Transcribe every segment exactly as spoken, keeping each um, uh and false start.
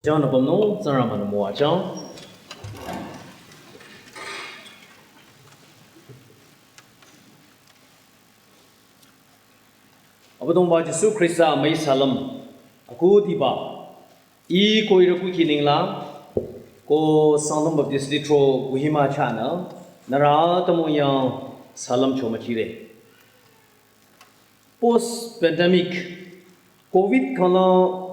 Jang nü pümnung, Tsingrangba nü müwajang. Abüdongba Jisu Khrista müi salüm, aku diba, i ko irü kuki ningla, ko Sangtam Baptist Lithro Kohima chahnü, nührü atümung yang salüm chomüchire. Post pandemic, covid khala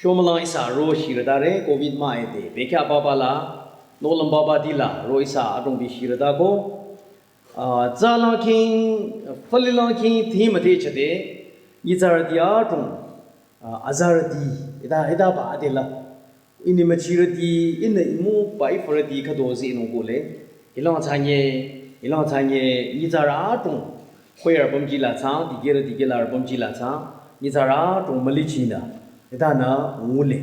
shomülang ihsa ro shirütare, covid mah ete, bekhyah baba la, nohlüm baba dila, ro ihsa adrongbi shirütako, ah, tsalang king, falilang king, thi müdhe chade, nyitsarüti adrong, ah, azarüti, ita, ita ba adela. Ihnü müchirüti, ihnü imu ba ifarüti khüdu zi inung kohle. Hilang tsanye, hilang tsanye, nyitsarü adrong, koyar pümji la tsang, dikehrü dikehlar pümji la tsang, nyitsarü adrong mülichinü, ita nü ngule.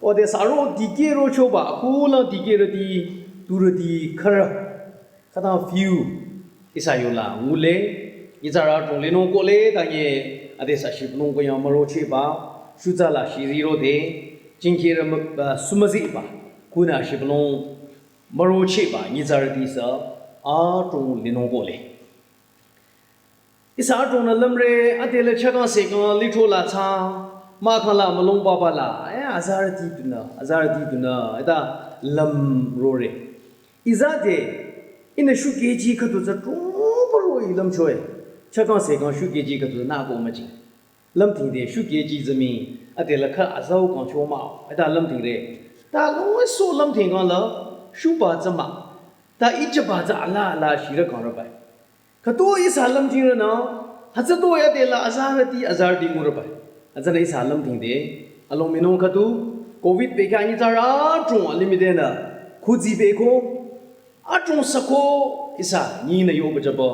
Ode saro dikehro choba, kulang dikehrüti, turüti, khürü. Khütang few ihsa yola ngule, nyitsarü adrong linung kohle, tanye, ade sa shibnung ko yang mürocheba, shutsa la shiriro de, jingkirü mü-, ah, sumüziba, kunü shibnung mürocheba, nyitsarüti sa adrong linung kohle. Ihsa adrongnü lümre, adela chakang sekang, lithro la tsang, mahkhang la mülung baba la, eh, azarüti tunü, azarüti tunü, ita lüm rore. Izade, ihnü shukeji khüdu tsü trongparo i lümchoe, chakang sekang shukeji khüdu tsü nako müjing. Lümthingde shukeji tsü mi, adela kha azau kangcho mah, ita lümthingre. Ta longwe so lümthing kang la, shuba tsü mah, ta ichaba tsü ala ala shirü kang rübai. Khüdu ihsa lümthingre nü, hütsüto yadela azarüti, azarüti ngurübai. Hütsünü ihsa lümthingde, along minung khüdu, covid bekhyah nyitsarü adrong alimih denü, khuzi beko, adrong sako ihsa, nyinü yoba jaba,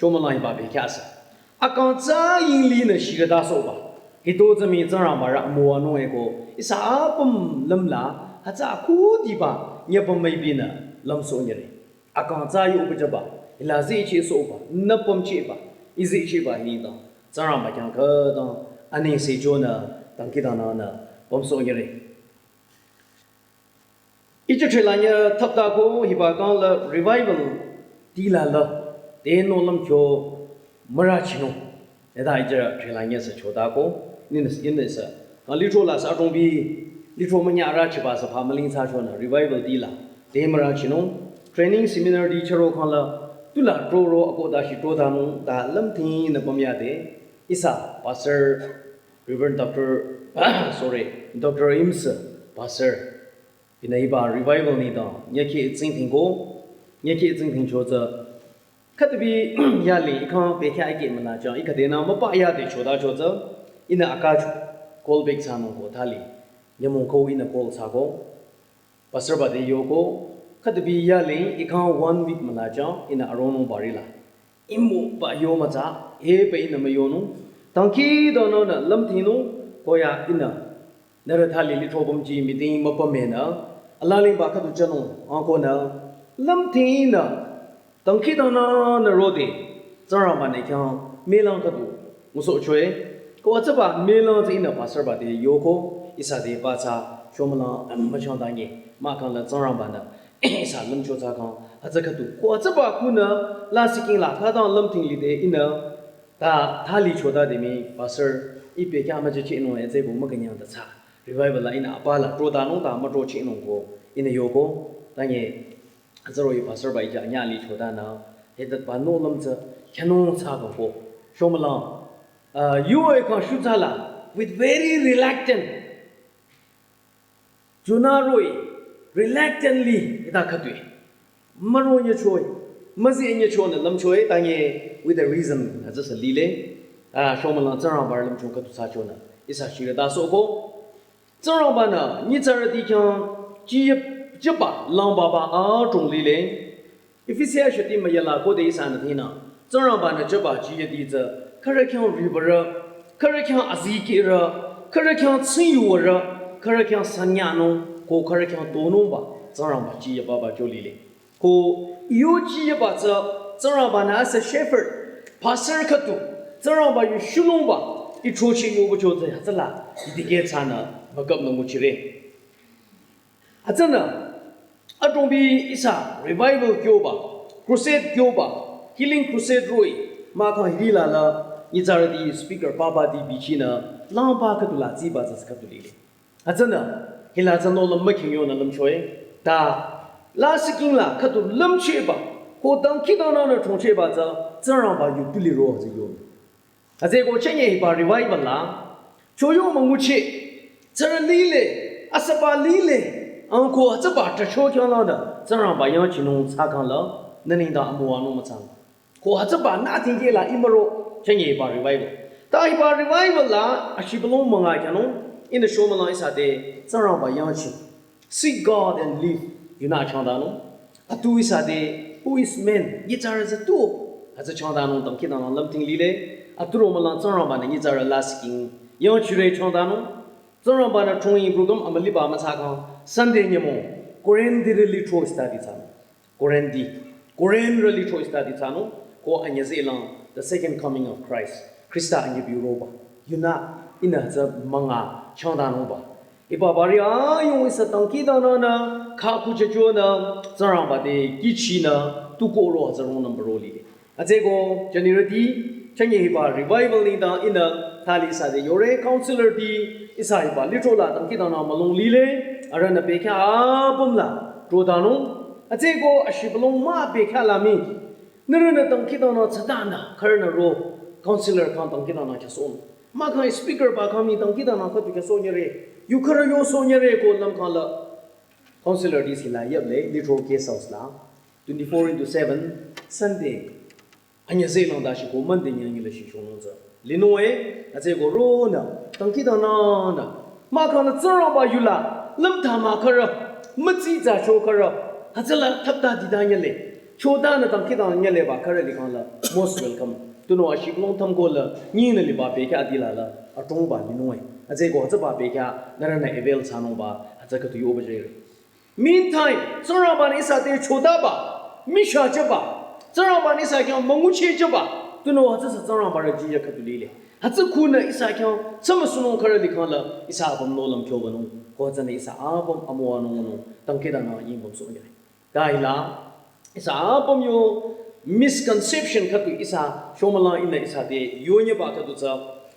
shomülang hiba bekhyah sa. Akang tsü yinglinü shirüta soba. Hito tsü mi Tsingrangba rü müwanung eko, ihsa apüm lümla, hütsü aku diba, nyapüm müibinü, lümsoh nyire. Akang tsü yoba jaba, ila zichi soba, nü pümchiba, izichiba nidang, Tsingrangba khyang khütang, aning sechonü, dangkhidangnangnü, pümsoh nyire. Ichi threlanye thapta ko hiba kang la revival tila la, te nohlüm kyo mürachinung. Ita ichi threlanye sa chota ko, nini, nini sa. Kang lithro la sa adrongbi, lithro münya rachiba sa pha müling sa chonü, revival tila. Te mürachinung, training seminar di charo kang la, tula troro ako dashi trodanung, ta lümthingnü pümyade, ihsa, Pastor, Reverend Doctor, sorry, Doctor Ims, Pastor, ihnü hiba revival nidang, nyakhi tsingthing ko, nyakhi tsingthing cho tsü, khütabi yali, ikhang bekhyah ike münachang, ikhadenü müpa yade choda cho tsü, ihnü akacho, call back thsanung ko thali, nyümong ko ihnü call thsako, Pastor ba te yoko, khütabi yali, ikhang one week münachang, ihnü aronung barila. Imu ba yo mütsa, he ba ihnü müyonung, dangkhidangnangnü lümthingnung, koya ihnü, nührü thali lithro pümji meeting müpümenü, alalingba khüdu chanung, angkonü, lümthingnü, dangkhidangnangnü rode, Tsingrangba-nü khyang, melang khüdu, ngusohchoe, ko atsaba melang tsü ihnü pastor ba te yoko, ihsa te ba tsü, shomülang, am, müchangdangi, mahkhang la Tsingrangba-nü, ihsa lümcho tsü kang, hütsü khüdu, ko atsaba kunü, lasih king la, khütang lümthing lide, ihnü, ta, thali chota de mi, pastor, ih bekhyah müjüchehnung, etsebo mükünyang ta tsü, revival la ihnü apa la, trodanung ta, mütrochehnung ko, ihnü yoko, tangi, hütsüroh-i pastor ba ija nyali chodanü, hetat ba nohlüm tsü, khyünung tsü kang ko, shomülang, uh, yo-e kang shutsala, with very reluctant, junü roh-i, reluctantly, ita khütoi, müro nyichoi, müzi nyichonü lümchoi, tangi, with a reason, hütsüsa lile, ah, shomülang Tsingrangba lümcho khüdu thsachonü, ihsa shirüta sohko, Tsingrangba-nü, nyitsarüti khyang, jiyü, jüba, langbaba, adrong lile. Efesia shati müyala kode ihsanü thinü. Tsingrangba-nü jüba jiyüti tsü, khürü khyang ribarü, khürü khyang azikehrü, khürü khyang tsingyuwarü, khürü khyang sanyanung, ko khürü khyang tonungba, Tsingrangba jiyü baba jo lile. Ko yoji yaba tsü, Tsingrangba-nü as a shepherd, pastor khüdu, Tsingrangba yu shulungba, ih chochi yoba cho tsü hütsüla, ih dikeh thsanü, müküpnü nguchire. Hütsünü, adrongbi ihsa revival kyoba, crusade kyoba, healing crusade roh-i, mahkhang hiri lala, nyitsarüti speaker papa ti bichinü, langba khüdu la ziba tsü khüdu lile. Hütsünü, hila tsü nohlüm mükhing yonü lümchoe, ta, lasih king la khüdu lümcheba, ko dangkhidangnangnü chongcheba tsü, Tsingrangba yu tu liro hütsü yo. Hütsüeko chünye hiba revival la, choyo münguchi, tsürü lile, asüba lile, angko hütsüba trahcho khyanglanü, Tsingrangba yangchinung tsü khangla, nü nengdang amüwanung mütsang. Ko hütsüba nü tingkeh la imüro, chünye hiba revival. Ta hiba revival la, ashibülung münga kyanung, ihnü shomülang ihsa te, Tsingrangba yangchi. Seek God and live. Yunü changdanung. Atu ihsa te, who is man? Nyitsarü tsü tu. Hütsü changdanung dangkhidangnang lümting lile. Atu romülang Tsingrangbanü nyitsarü lasih king. Yangchire changdanung. Tsingrangbanü chongyi program amüliba mütsakhang. Sunday nyümong. Korinthirü lithro study thsanung. Korinthi. Korinthirü lithro study thsanung. Ko anyüzehlang. The second coming of Christ. Khrista anyübi roba. Yunü ihnü tsü münga changdanungba. Hiba bari ayung ihsa dangkhidangnangnü, khaku chachonü, Tsingrangba te kihchinü, tuko ro hütsü rongnümba ro lile. Hütsüeko, jünirüti, chünye hiba revival nengdang ihnü, thali ihsa te yore counselor ti, ihsa hiba lithro la dangkhidangnang mülung lile, arühnü bekhyah apüm la, trodanung, hütsüeko ashibülung mah bekhyah la mii, nührünü dangkhidangnang tsütanü, khürünü ro, counselor khang dangkhidangnang khyasong. Mahkhang speaker ba khang mii dangkhidangnang khüdu khyasonyere. Yu khürü yosohnyere ko lümkhang la. Counselor ti sila yable, lithro guest house la. Twenty-four into seven, Sunday. Anyüzehlang dashi ko Monday nyangila shi shonung tsü. Linung e, hütsüeko ronü, dangkhidangnangnü. Mahkhangnü Tsingrangba yula, lümtha mah khürü, mütsi tsü cho khürü, hütsüla thapta dida nyüle, chodanü dangkhidangnang nyüleba khürü likhang la, most welcome. Tunüo ashibülung thümko la, nyinü liba bekhyah dila la, adrongba linung e. Hütsüeko hütsüba bekhyah, nührünü avail thsanungba, hütsü khüdu yoba jüre. Meantime, Tsingrangbanü ihsa te chodaba, michahcheba, Tsingrangbanü ihsa khyang münguchehcheba, tunüo hütsü sü Tsingrangba rü jiyü khüdu lile. Hütsü khunü ihsa khyang, tsümüsunung khürü likhang la, ihsa apüm nohlüm kyobanung, ko hütsünü ihsa apüm amüwanung nung, dangkhidangnang yingbam sohnyüre. Ta hila, ihsa apüm yo misconception khüdu ihsa, shomülang ihnü ihsa te yonyüba khüdu tsü,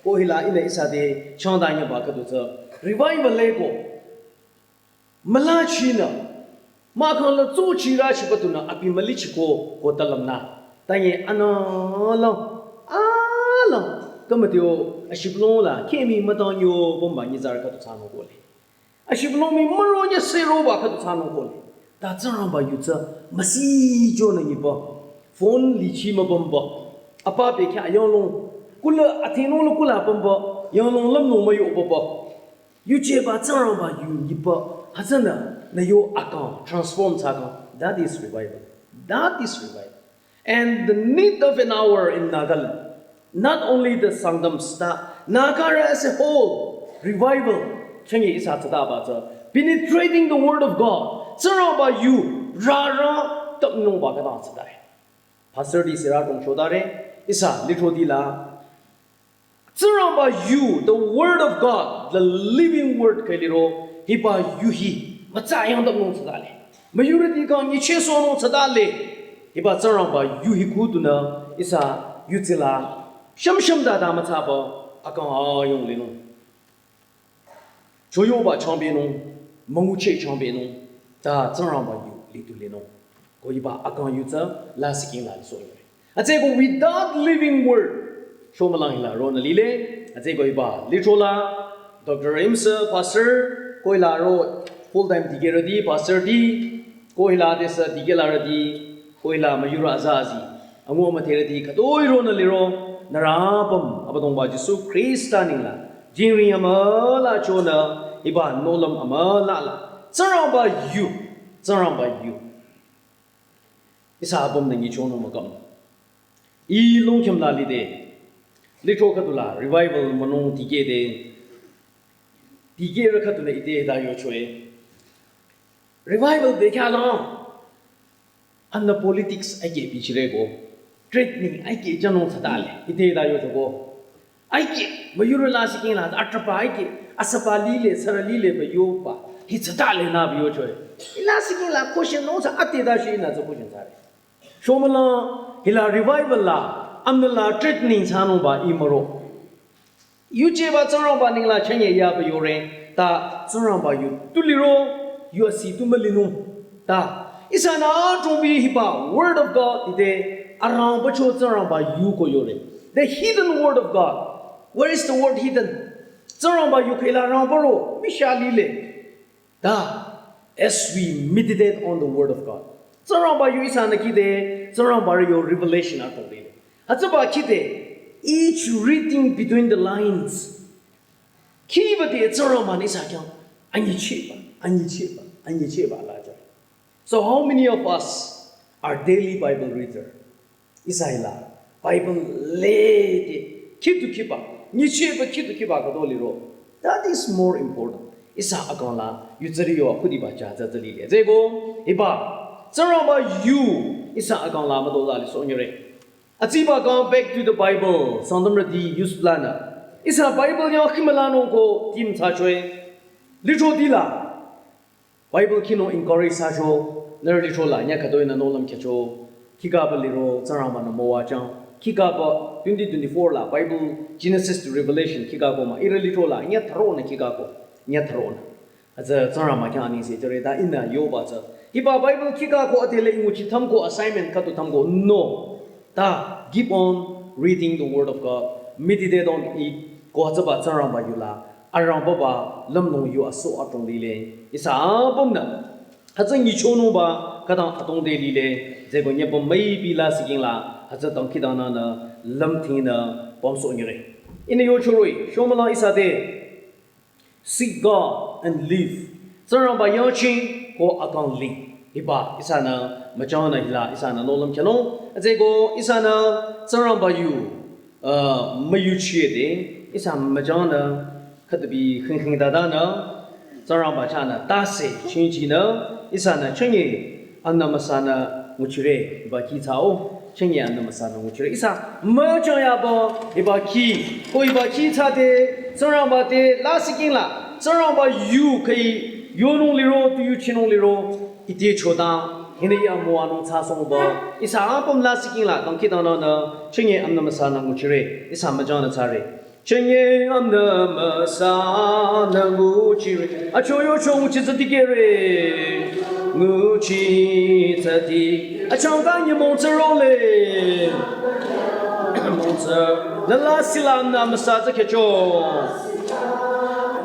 ko hila ihnü ihsa te changdanyüba khüdu tsü, revival le ko, mülachinü, mahkhang la tsochirü chiba tunü abi mülichiko ko talümnü. Tanye anülang, alang, kümüteo ashibülung la khemi mütang yo bomba nyitsarü khüdu thsanung kole. Ashibülung mii müro nyüseroba khüdu thsanung kole. Ta Tsingrangba yu tsü müsichonü nyiba. Phone lichi mübamba. Apa bekhyah yanglong. Kula athinung la kula bamba. Yanglong lümnung müyobaba. Yujeba Tsingrangba yu nyiba, hütsünü, nü yo akang, transform thsakang. That is revival. That is revival. And the need of an hour in Nagaland. Not only the Sangtam state, Nagarü as a whole, revival. Chünye ihsa tsütaba tsü, penetrating the word of God. Tsingrangba yu, rara, tapnungba khütang tsütai. Pastor ti sirü tong chodare, ihsa, lithro ti la, Tsingrangba yu, the word of God, the living word khe liro, hiba yu hi, mütsa yangdapnung tsütale. Müyurüti khyang nyichehsohnung tsütale. Hiba Tsingrangba yu hi khu tunü, ihsa, yu tsila, shamsham dada mütsaba, akang ayung linung. Choyoba changbenung, müngucheh changbenung, ta Tsingrangba yu litu linung. Ko hiba akang yu tsü lasih king la lisohnyüre. Hütsüeko without living word, shomülang hila ronü lile, hütsüeko hiba lithro la, Doctor Imsa, Pastor, ko hila ro full time dikehrüti, Pastor ti, ko hila adesü dikehlarüti, ko hila müyurü aza azi, angu amüdherüti khütoi ronü liro, nührü apüm, Abüdongba Jisu Khrista neng la, jingring amüla chonü, hiba nohlüm amüla la, Tsingrangba yu, Tsingrangba yu. Ihsa apümnü nyichonung mükam. I longkhüm la lide, lithro khüdu la, revival münung dikehde, dikehrü khüdunü ite hita yochoe. Revival bekhyah la, anü politics ake bichire ko, threatening ake janung tsütale, ite hita yocho ko. Aike, müyurü lasih king la, atrapa aike, asüpa lile, sürü lile, müyoba. Hi tsüta le nü biyocho. Lasih king la question no sa ate da shi nü tsü question thsare. Shomüla, hila revival la, amnü la threatening thsanungba imüro. Yujeba Tsingrangba nengla chünye yaba yore, ta Tsingrangba yu tu liro, yu asi tu mülinung. Ta, ihsanü adrongbi hiba word of God ite, arangbacho Tsingrangba yu ko yore. The hidden word of God. Where is the word hidden? Tsingrangba yu khila rangbaro, misha lile. Ta, as we meditate on the word of God. Tsingrangba yu ihsanü kide, Tsingrangba yu revelation atong lile. Hütsüba kide, each reading between the lines. Kiba de Tsingrangba nü ihsa khyang, anyicheba, anyicheba, anyicheba la ja. So how many of us are daily Bible reader? Ihsa hila, Bible le de, khitu khiba, nyicheba khitu khiba khüdu liro. That is more important. Ihsa akang la, yu tsüri yo akhudiba cha tsü tsü lile. Zeko, hiba, Tsingrangba yu, ihsa akang la müdo la li so nyire. Atsiba kang back to the Bible, Sangtamrüti use planner. Ihsa Bible yang khimüla nung ko tim thsachoe. Litro dila. Bible khinung encourage thsacho, nührü litro la, nya khütoi nü nohlüm khyücho, khikaba liro, Tsingrangba nü müwajang, khikaba twenty twenty-four la, Bible, Genesis to Revelation, khikako ma, ihrü litro la, nya tharo nü khikako, nya tharo nü. Atsü Tsingrangba khyang anengse jüre ta ihnü yoba tsü. Hiba Bible khikako atele nguchi thamko assignment khüdu thamko no. Ta, keep on reading the word of God, meditate on it, ko hütsüba Tsingrangba yu la, arangba ba, lümlong yu aso atong lile, ihsa apümnü, hütsü nyichonungba, khütang atong de lile, zeko nyepüm müipi lasih king la, hütsü dangkhidangnangnü, lümthingnü, pümsoh nyire. Ihnü yochoroi, shomüla ihsa te, seek God and live. Tsingrangba yangching ko akang ling. Hiba, ihsanü, müchangnü hila, ihsanü, nohlüm khyünung. Atseko, ihsanü, Tsingrangba yu, uh, müyuchie de, ihsa müchangnü, khütabi, khing khing dada nü, Tsingrangba chahnü, tase, chingchinü, ihsanü, chünye, Amna Amüsanü nguchire, hiba khi thsao, chünye Amna Amüsanü nguchire. Ihsa, müchang yaba, hiba khi, ko hiba khi thsade, Tsingrangba te, lasih king la, Tsingrangba yu khüi, yonung liro, tu yuchinung liro, ite chota, hine ya müwanung thsasongba, ihsa apüm lasih king la, dangkhidangnangnü, chünye Amna Amüsanü nguchire, ihsa müchangnü thsare. Chünye Amna Amüsanü nguchire. Acho yocho nguchi tsü dikehre. Nguchi tsü di. Achangka nyümong tsü role. Mong tsü. Nü lasih la Amna Amüsa tsü khyücho.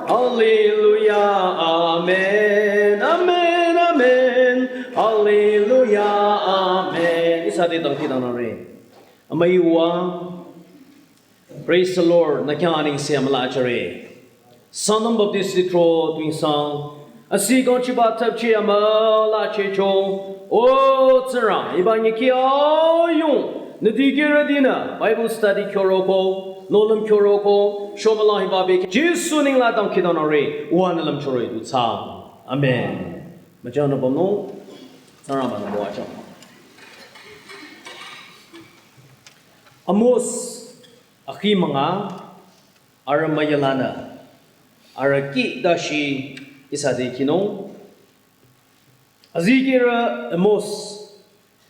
Hallelujah, amen, amen, amen. Hallelujah, amen. Ihsa te dangkhidangnangre. Amüiwa. Praise the Lord. Nü khyang anengse amüla jüre. Sangtam Baptist Lithro Tuensang. Asi kangchiba thapchi amüla jücho. O Tsingrang, hiba nyiki ayung. Nü dikehrütinü Bible study khyüroko, nohlüm khyüroko, shomüla hiba be. Jisu neng la dangkhidangnangre, uwa nü lümchore du thsa. Amen. Müchangnü bamnung, Tsingrangba nü müwajang. Amos akhi münga, arüh müyalanü, arüh kih dashi ihsa te khinung. Azikehrü Amos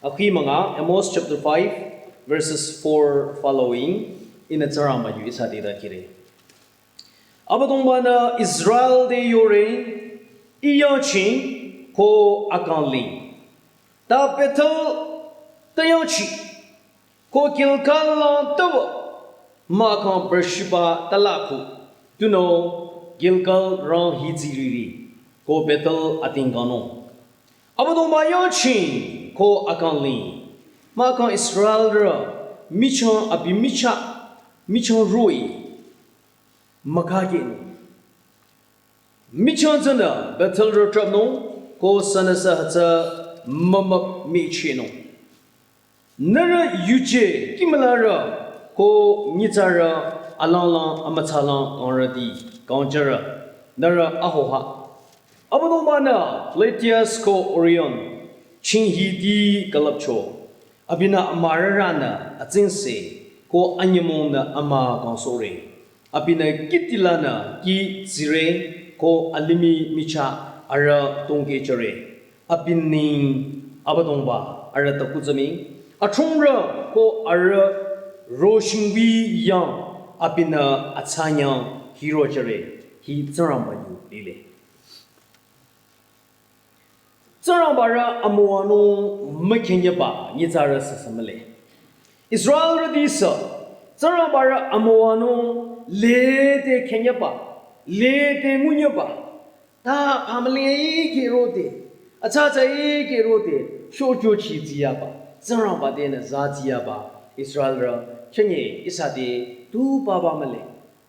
akhi münga, Amos chapter five, verses four following, ihnü Tsingrangba yu ihsa te ta kire. Abüdongba-nü Israel te yore, I yangching ko akang ling. Ta Bethel te yangching ko Gilgal lang tawa, mahkhang Beersheba tala khu, tunüo Gilgal rang hi tsiriri, ko Bethel ating kangnung. Abüdongba yangching ko akang ling, mahkhang Israelrü, michang abi michah, michang rui, mükhakehnung. Michang tsünü Bethelrü trapnung, ko sünüsü hütsü mümüp michehnung. Nührü yuje kihmülarü, ko nyitsarü, alanglang amütsalang kangrüti, kangjürü, nührü ahoha. Abüdongba-nü Pleiades ko Orion, ching hiti külüpcho. Abinü amürarünü atsingse, ko anyümong nü ama kangsohre. Abinü kihtilanü kih tsire, ko alimih michah arüh tongkehchare. Abinü Abüdongba arüh taku tsü mii, athongrü ko arüh roshingbi yang, abinü athsanyang hirochare. Hi Tsingrangba yu lile. Tsingrangba rü amüwanung mükhenyeba nyitsarü süsü mühle. Israelrüti sü Tsingrangba rü amüwanung lede khenyeba, lede ngunyeba, ta phamüling ike rode, atsa atsa ike rode, shochochi tsiyaba, Tsingrangba tenü za tsiyaba Israelrü chünye ihsa te tu papa mühle.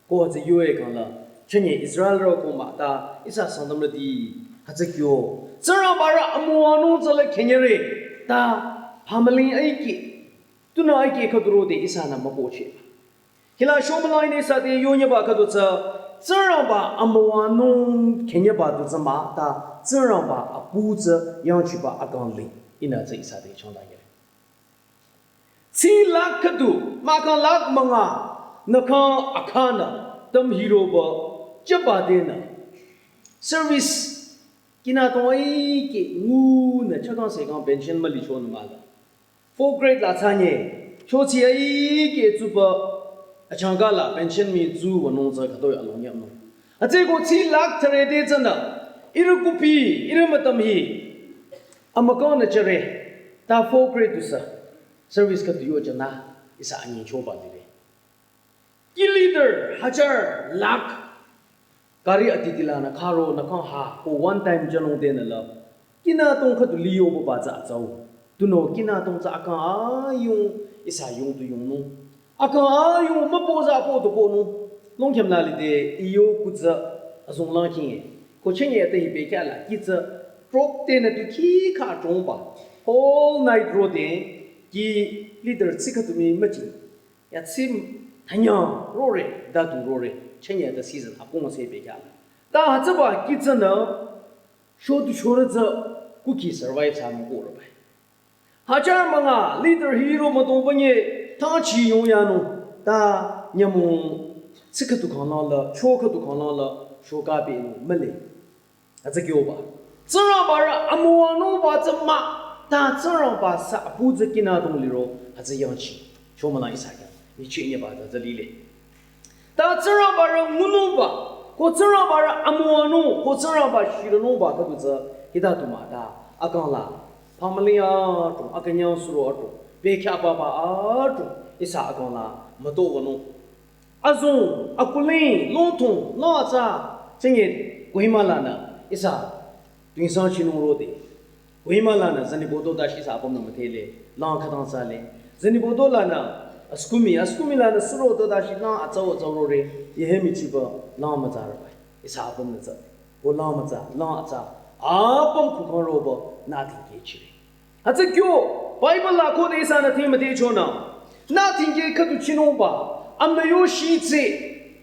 Ko tsü yue kangla chünye Israelrü ko mah ta ihsa Sangtamrüti hütsü kyo, Tsingrangba rü amüwanung tsü la khenyere, ta phamüling ike, tunü ike khüdu rode ihsanü mükohcheh. Hila shomülang inü ihsa te yonyeba khüdu tsü, Tsingrangba amüwanung khenyeba du tsü mah ta Tsingrangba apu tsü yangchiba akang ling inü tsü ihsa te changdanyere. Tsi lakh khüdu, mahkhang lakh münga, nü kang akhanü, tam hiroba, chaba tenü. Service, kinü tong aike, ngunü, chakang sekang pension mülichonü mahla. Fourth grade la tsünye, chochi aike tsuba, achangka la pension mi tsuwanung tsü khütoi alongyamnung. Atsü ko tsi lakh thsare te tsünü, ihrü kupi, ihrü mütam hi, amükangnü chare, ta fourth grade du sü service khüdu yochonü, ihsa anyingchoba lire. Kih leader, hajar, lakh, gari atitilanü kharo nü kang ha, ko one time jünung tenü la, kinü tong khüdu liyoba ba tsü atsau. Tunüo kinü tong tsü akang ayung, ihsa yung tu yungnung. Akang ayung, müpo tsü apo tu ponung. Longkhem la lide, iyo kutsü, azong lang kinge. Ko chünye ate hi bekya la, kih tsü, drop tenü tu kih kha chongba. Whole night rode, kih leader tsi khüdu mi müjing. Ya tsi thanyang rore, datu rore, chünye ta season, akong se bekya la. Ta hütsüba kih tsünü, shotu shore tsü, kuki survive sa mü korobai. Hajar münga, leader hiro mütongba nye, tangchi yongyanung, ta nyümong, tsi khüdu kanglang la, cho khüdu kanglang la, shoka benung, mühle. Atsü kyoba. Tsingrangba rü amüwanungba tsü mah, ta Tsingrangba sü apu tsü kinü tong liro, atsü yangchi. Shomülang ihsa kya, nyichenyeba tsü tsü lile. Ta Tsingrangba rü ngunungba, ko Tsingrangba rü amüwanung, ko Tsingrangba shiranungba khüdu tsü, hita tu mah ta, akang la, phamüling atong, akünyang suro atong, bekya papa atong, ihsa akang la, mütowanung. Azong, akuling, longtong, lang atsa, chünye, Kohima lanü, ihsa, tuingsang chinung rode. Kohima lanü, Zunheboto dashi ihsa apümnü müdhele, lang khütang tsale. Zunheboto lanü, Asukumi, Asukumi lanü suro to dashi lang atsau atsau rore, yehe michiba, lang mütsarübai. Ihsa apümnü tsale. Ko lang mütsa, lang atsa, apüm kukang roba, nü tingkeh chire. Hütsü kyo, Bible la khode ihsanü thing müdhechonü. Nü tingkeh khüdu chinungba, amnü yo shi tse,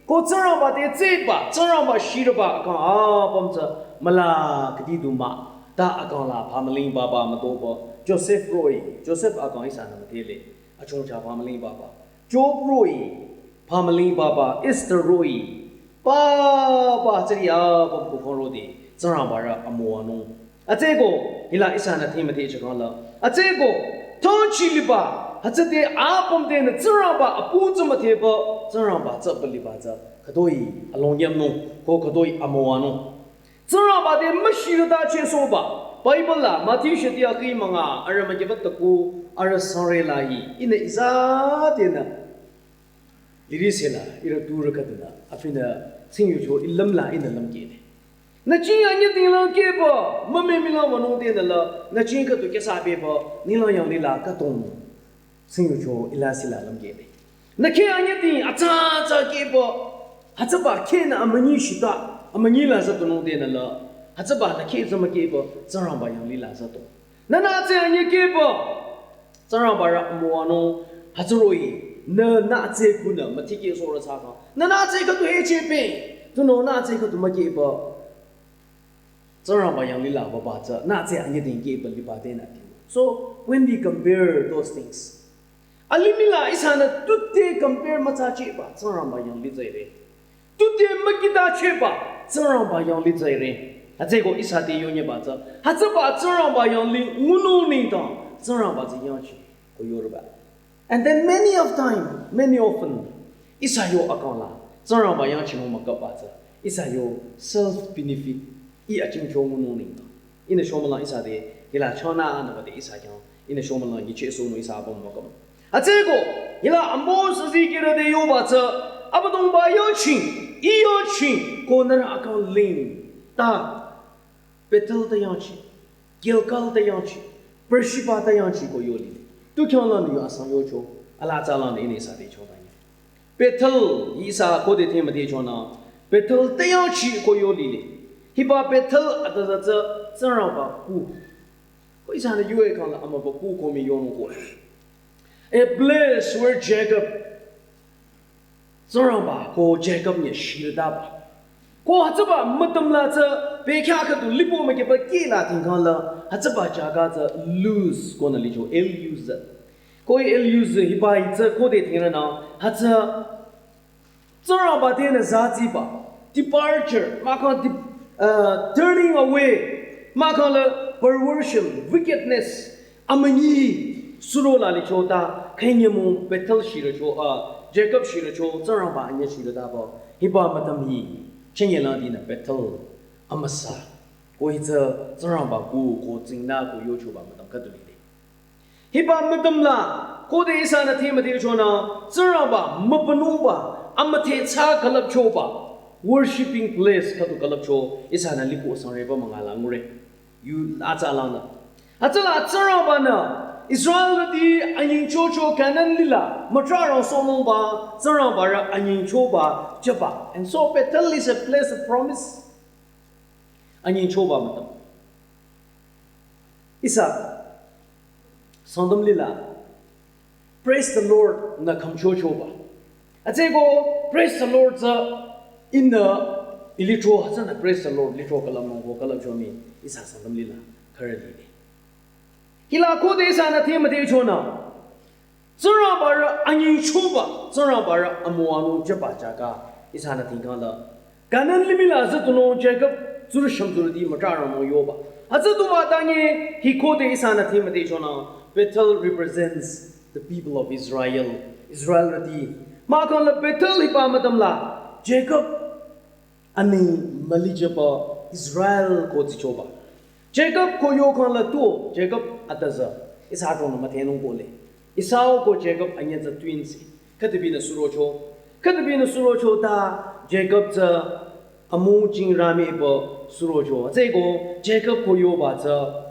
ko Tsingrangba te tseba, Tsingrangba shiraba akang apüm tsü, müla khüdi du mah, ta akang la phamüling papa mütoba, Joseph roh-i, Joseph akang ihsanü müdhele, achongcha phamüling papa, Job roh-i, phamüling papa, Esther roh-i, papa tsüri apüm kukang rode, Tsingrangba rü amüwanung. Atsü ko, hila ihsanü thing müdhecha kang la. Atsü ko, tongchi liba, hütsü te apüm tenü Tsingrangba apu tsü müdheba, Tsingrangba tsüba liba tsü, khütoi alongyamnung, ko khütoi amüwanung. Tsingrangba te müshirü ta chesohba, Bible la, Matthew shati akhi münga, arüh mükibat taku, arüh sangre la hi, inü ihsa tenü. Liri sela, ihrü tu rü khüdunü, apinü, tsingyucho ilüm la inü lümkehde. Nü ching anyüding lümkehba, mümemi la wünung tenü la, nü ching khüdu kesa beba, ninglang yanglih la khütong. Tsingyucho ila sila lümkehde. Nü kheh anyüding, atsa atsa kehba, hütsüba khehnü amünyi shita, amünyi la züdunung tenü la, hütsüba nü kheh tsü mükehba, Tsingrangba yanglih la züdung. Nü nütsü anyü kehba, Tsingrangba rü amüwanung hütsü roh-i, nü nütsü kunü mütikeh sohre thsakang. Nü nütsü khüdu hechepe, tunüo nütsü khüdu mükehba. Tsingrangba yanglih la baba tsü, nütsü anyüding kehba liba tenü tiu. So, when we compare those things, Alimih la ihsanü tute compare müthsachehba Tsingrangba yang litsüre. Tute mükitachehba Tsingrangba yang litsüre. Hütsüeko ihsa te yonyeba tsü, hütsüba Tsingrangba yang li ngunung nengdang Tsingrangba tsü yangchi ko yoreba. And then many of time, many often, ihsa yo akang la Tsingrangba yangchinung mükapba tsü, ihsa yo self benefit, ih achingcho ngunung nengdang. Ihnü shomülang ihsa te, hila chonü anüba te ihsa khyang, ihnü shomülang nyichehsohnung ihsa apüm mükam. Hütsüeko, hila ambo sazikehrü te yoba tsü, Abüdongba yangching, ih yangching, ko nührü akang ling, ta, Bethel te yangchi, Gilgal te yangchi, Beersheba te yangchi ko yoli. Tu khyanglanü yu asang yocho, ala tsalanü ihnü ihsa te chotanye. Bethel, ihsa khode te müdhechonü, Bethel te yangchi ko yolile. Hiba Bethel atüzü tsü Tsingrangba ku. Ko ihsanü yue kangla amüba ku ko mii yonung ko. A place where Jacob, Tsingrangba ko Jacob nye shiritaba. Ko hütsüba mütüm la tsü bekhyah khüdu lipo mükehba kihla tingkangla hütsüba jaga tsü Luz konü licho, L U Z. Ko L U Z hiba hi tsü khode tingrünü hütsü Tsingrangba tenü zaziba, departure, mahkhang dep- uh, turning away, mahkhang la perversion, wickedness, amünyi suro la licho ta, khenyemong Bethel shirücho, ah, Jacob shirücho, Tsingrangba anyüh shirütaba, hiba mütüm hi, chenyelang dinü Bethel, amüsa, ko hi tsü Tsingrangba ku, ko tsingnü ko yochoba mütüm khüdu lile. Hiba mütüm la, khode ihsanü te müdhechonü, Tsingrangba, mübünungba, amüdhe tsü külüpchoba, worshipping place khüdu külüpcho, ihsanü lipo sangreba münga la ngure. Yu atsalanü. Hütsüla Tsingrangbanü, Israelrüti anyingchocho Canaan lila, mütrarang sohnungba, Tsingrangba rü anyingchoba, jüba. And so Bethel is a place of promise. Anyingchoba mütüm. Ihsa, Sangtam lila, praise the Lord nü khümchochoba. Hütsüeko, praise the Lord tsü, ihnü, ilitro, hütsünü praise the Lord, litro külüpnung ko külüpcho mii, ihsa Sangtam lila, khürü lile. Hila khode ihsanü te müdhechonü, Tsingrangba rü anyingchoba, Tsingrangba rü amüwanung jüba jaga, ihsanü tingkangla. Canaan limih la züdunung Jacob, tsurü shümtsurüti mütrarang nung yoba. Hütsüduba tangi, hi khode ihsanü te müdhechonü, Bethel represents the people of Israel, Israelrüti. Mahkhang la Bethel hiba mütüm la, Jacob, ani mülijüba Israel ko tsichoba. Jacob ko yokhang la tuo, Jacob atüzü, Esau tongnü müdhenung kole. Esau ko Jacob anyüh tsü twins. Khüdubinü surocho. Khüdubinü surocho ta Jacob tsü amung ching ramiba surocho. Hütsüeko Jacob ko yoba tsü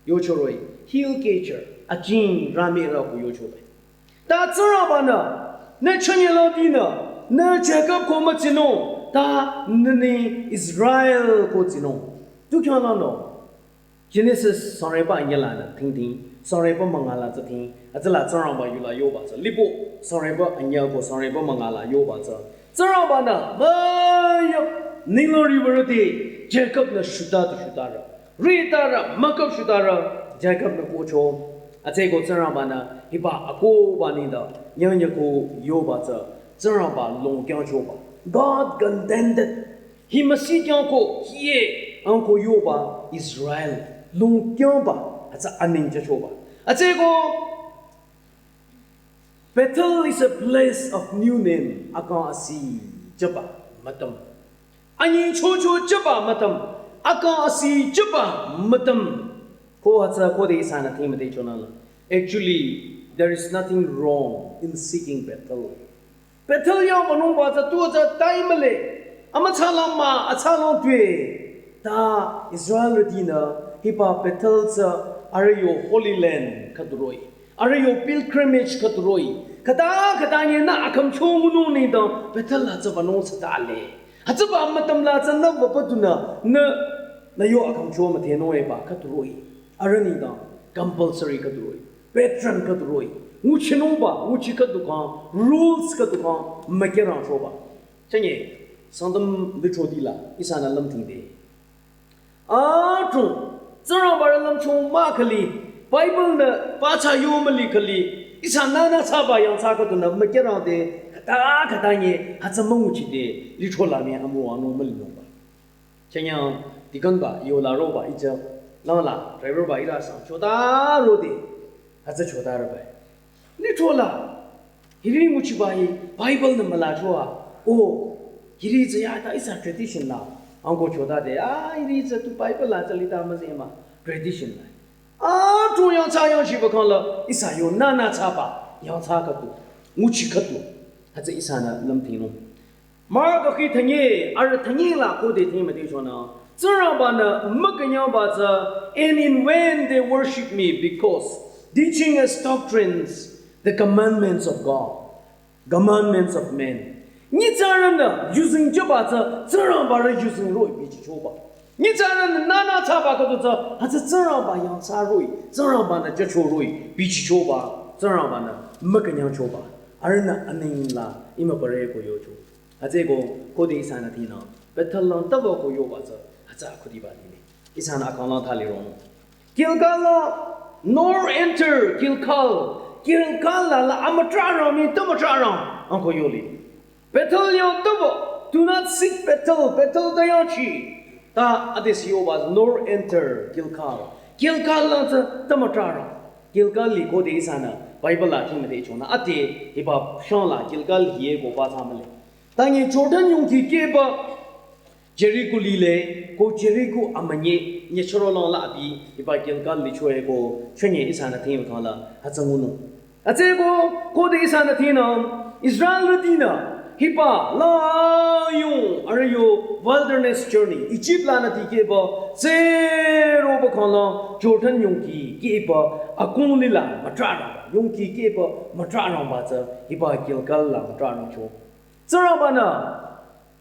yocho roh-i, heel catcher, aching ramirü ko yocho roh-i. Ta Tsingrangbanü, nü chünye la dinü, nü Jacob ko mütsinung, ta nü ni Israel ko tsinung. Tu khyanglanü, Genesis sangreba anyüh lanü, ting ting, sangreba münga la tsü ting, hütsüla Tsingrangba yula yoba tsü, lipo, sangreba anyüh ko sangreba münga la yoba tsü. Tsingrangbanü, müyüp, ninglang riwürüti, Jacob nü shuta tu shutarü. Ritarü, müküp shutarü, Jacob nü kocho. Hütsüeko Tsingrangbanü, hiba akohba nengdang, nyangnyü ko yoba tsü, Tsingrangba longkyangchoba. God contended. Hi Mesi khyang ko, hiye, ang ko yoba, Israel, longkyangba, hütsü aneng jüchoba. Hütsüeko, Bethel is a place of new name. Akang asi jüba mütüm. Anyingchocho jüba mütüm. Akang asi jüba mütüm. Ko hütsü khode ihsanü te müdhechonü la. Actually, there is nothing wrong in seeking Bethel. Bethel yang wünungba tsü tuo tsü tai mühle. Amütsalang mah, atsalang tue. Ta Israelrütinü hiba Bethel tsü arüh yo Holy Land khüdu roh-i. Arüh yo pilgrimage khüdu roh-i. Khüta khüta nyi nü akhümcho ngunung nengdang Bethel la tsü wünung tsüta le. Hütsüba mütüm la tsü nü wüba dunü nü, nü yo akhümcho müdhenung eba khüdu roh-i. Arüh nengdang compulsory khüdu roh-i. Patron khüdu roh-i. Nguchinungba, nguchi khüdu kang, rules khüdu kang, mükerangchoba. Chünye, Sangtam lithroti la, ihsanü lümtingde. Atung, Tsingrangba rü lümchung mah khüli, Bible nü pathsa yo müli khüli, Ihsa nana thsaba yangthsa khüdunü mükerangde khüta khüta nye hütsü münguchide lithro la mii amüwa nung mülinungba. Chanyang deacon ba yola roba ija langla driver ba ira sang chota rode hütsü chota rübai. Lithro la hiri nguchiba hi Bible nü mülachoa. O hiri tsü ya ta ihsa tradition la. Angko chota de a hiri tsü tu Bible la tsü lita müzema tradition la. A tu yangthsa yangchiba khangla ihsa yo nana thsaba yangthsa khüdu nguchi khüdu hütsü ihsanü lümthinung. Mark akhi thanye arüh thanye la khode thing müdhe chonü Tsingrangba-nü mükünyangba tsü, and in vain they worship me because teaching as doctrines the commandments of God, commandments of men. Nyitsarünü yuzeng jüba tsü Tsingrangba rü yuzeng roh-i bichichoba. Nyitsarünü nana thsaba khüdu tsü hütsü Tsingrangba yangthsa roh-i, Tsingrangba-nü jücho roh-i bichichoba, Tsingrangba-nü mükünyangchoba. Arühnü aneng la imüpare ko yocho. Hütsüeko khode ihsanü thinü Bethel lang taba ko yoba tsü hütsü akhudiba lile. Ihsanü akang lang thali rong. Gilgal la nor enter Gilgal. Gilgal la la amütrarang mii tümütrarang angko yoli. Bethel yang taba, do not seek Bethel, Bethel ta yangchi. Ta adesi yoba nor enter Gilgal. Gilgal la tsü tümütrarang. Gilgal li khode ihsanü Bible la thing müdhe chonü ate hiba shang la Gilgal hieko ba tsü mühle. Tangi Jordan yongki keba Jericho lile, ko Jericho amünyi nyechüro lang la abi hiba Gilgal lichoe ko chünye ihsanü thing khangla hütsü ngunung. Hütsüeko khode ihsanü thinü Israelrütinü hiba la yung arüh yo wilderness journey Egypt lanü dikehba tsü roba khangla Jordan yongki keba akung lila mütrarang, yongki keba mütrarangba tsü hiba Gilgal la mütrarangcho. Tsingrangba-nü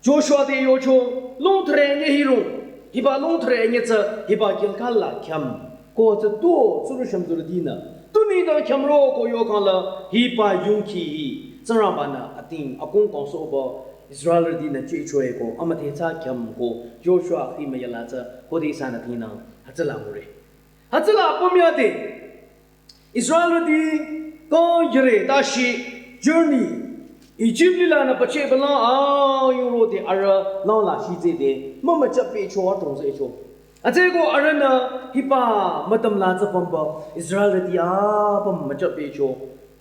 Joshua te yocho, longthre nye hirung, hiba longthre nye tsü hiba Gilgal la khyüm. Ko tsü tuo tsurü shümtsurütinü tunüi dang khyümro ko yokhangla hiba yongki hi Tsingrangba-nü ating akung kangsohba Israelrütinü chehchoe ko amüdhe tsü khyüm ko Joshua hi müyala tsü khode ihsanü thinü hütsüla ngure. Hütsüla apüm yade Israelrüti kang yire tashi journey Egypt lilanü pachehba lang ayung rode arüh lang la shitsede mümüchapehcho atongzehcho. Hütsüeko arühnü hiba mütam la tsü pümba Israelrüti apüm müchapehcho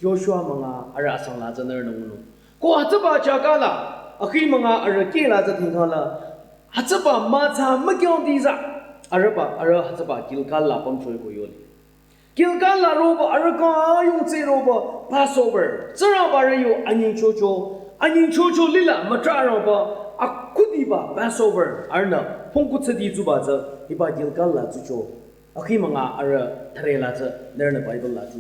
Joshua münga arüh asang la tsü nührünü ngunung. Ko hütsüba chaka la akhi münga arüh keh la tsü thingkhang la hütsüba mütsa mükyangdi tsü arühba arüh hütsüba Gilgal la pümchoe ko yoli. Gilgal la roba arüh kang ayung tsü roba Passover. Tsingrangba rü yo anyingchocho. Anyingchocho lila mütrarangba akhudiba Passover. Arühnü pungku tsüdi tsuba tsü hiba Gilgal la tsucho. Akhi münga arüh thare la tsü nührünü Bible la tsu.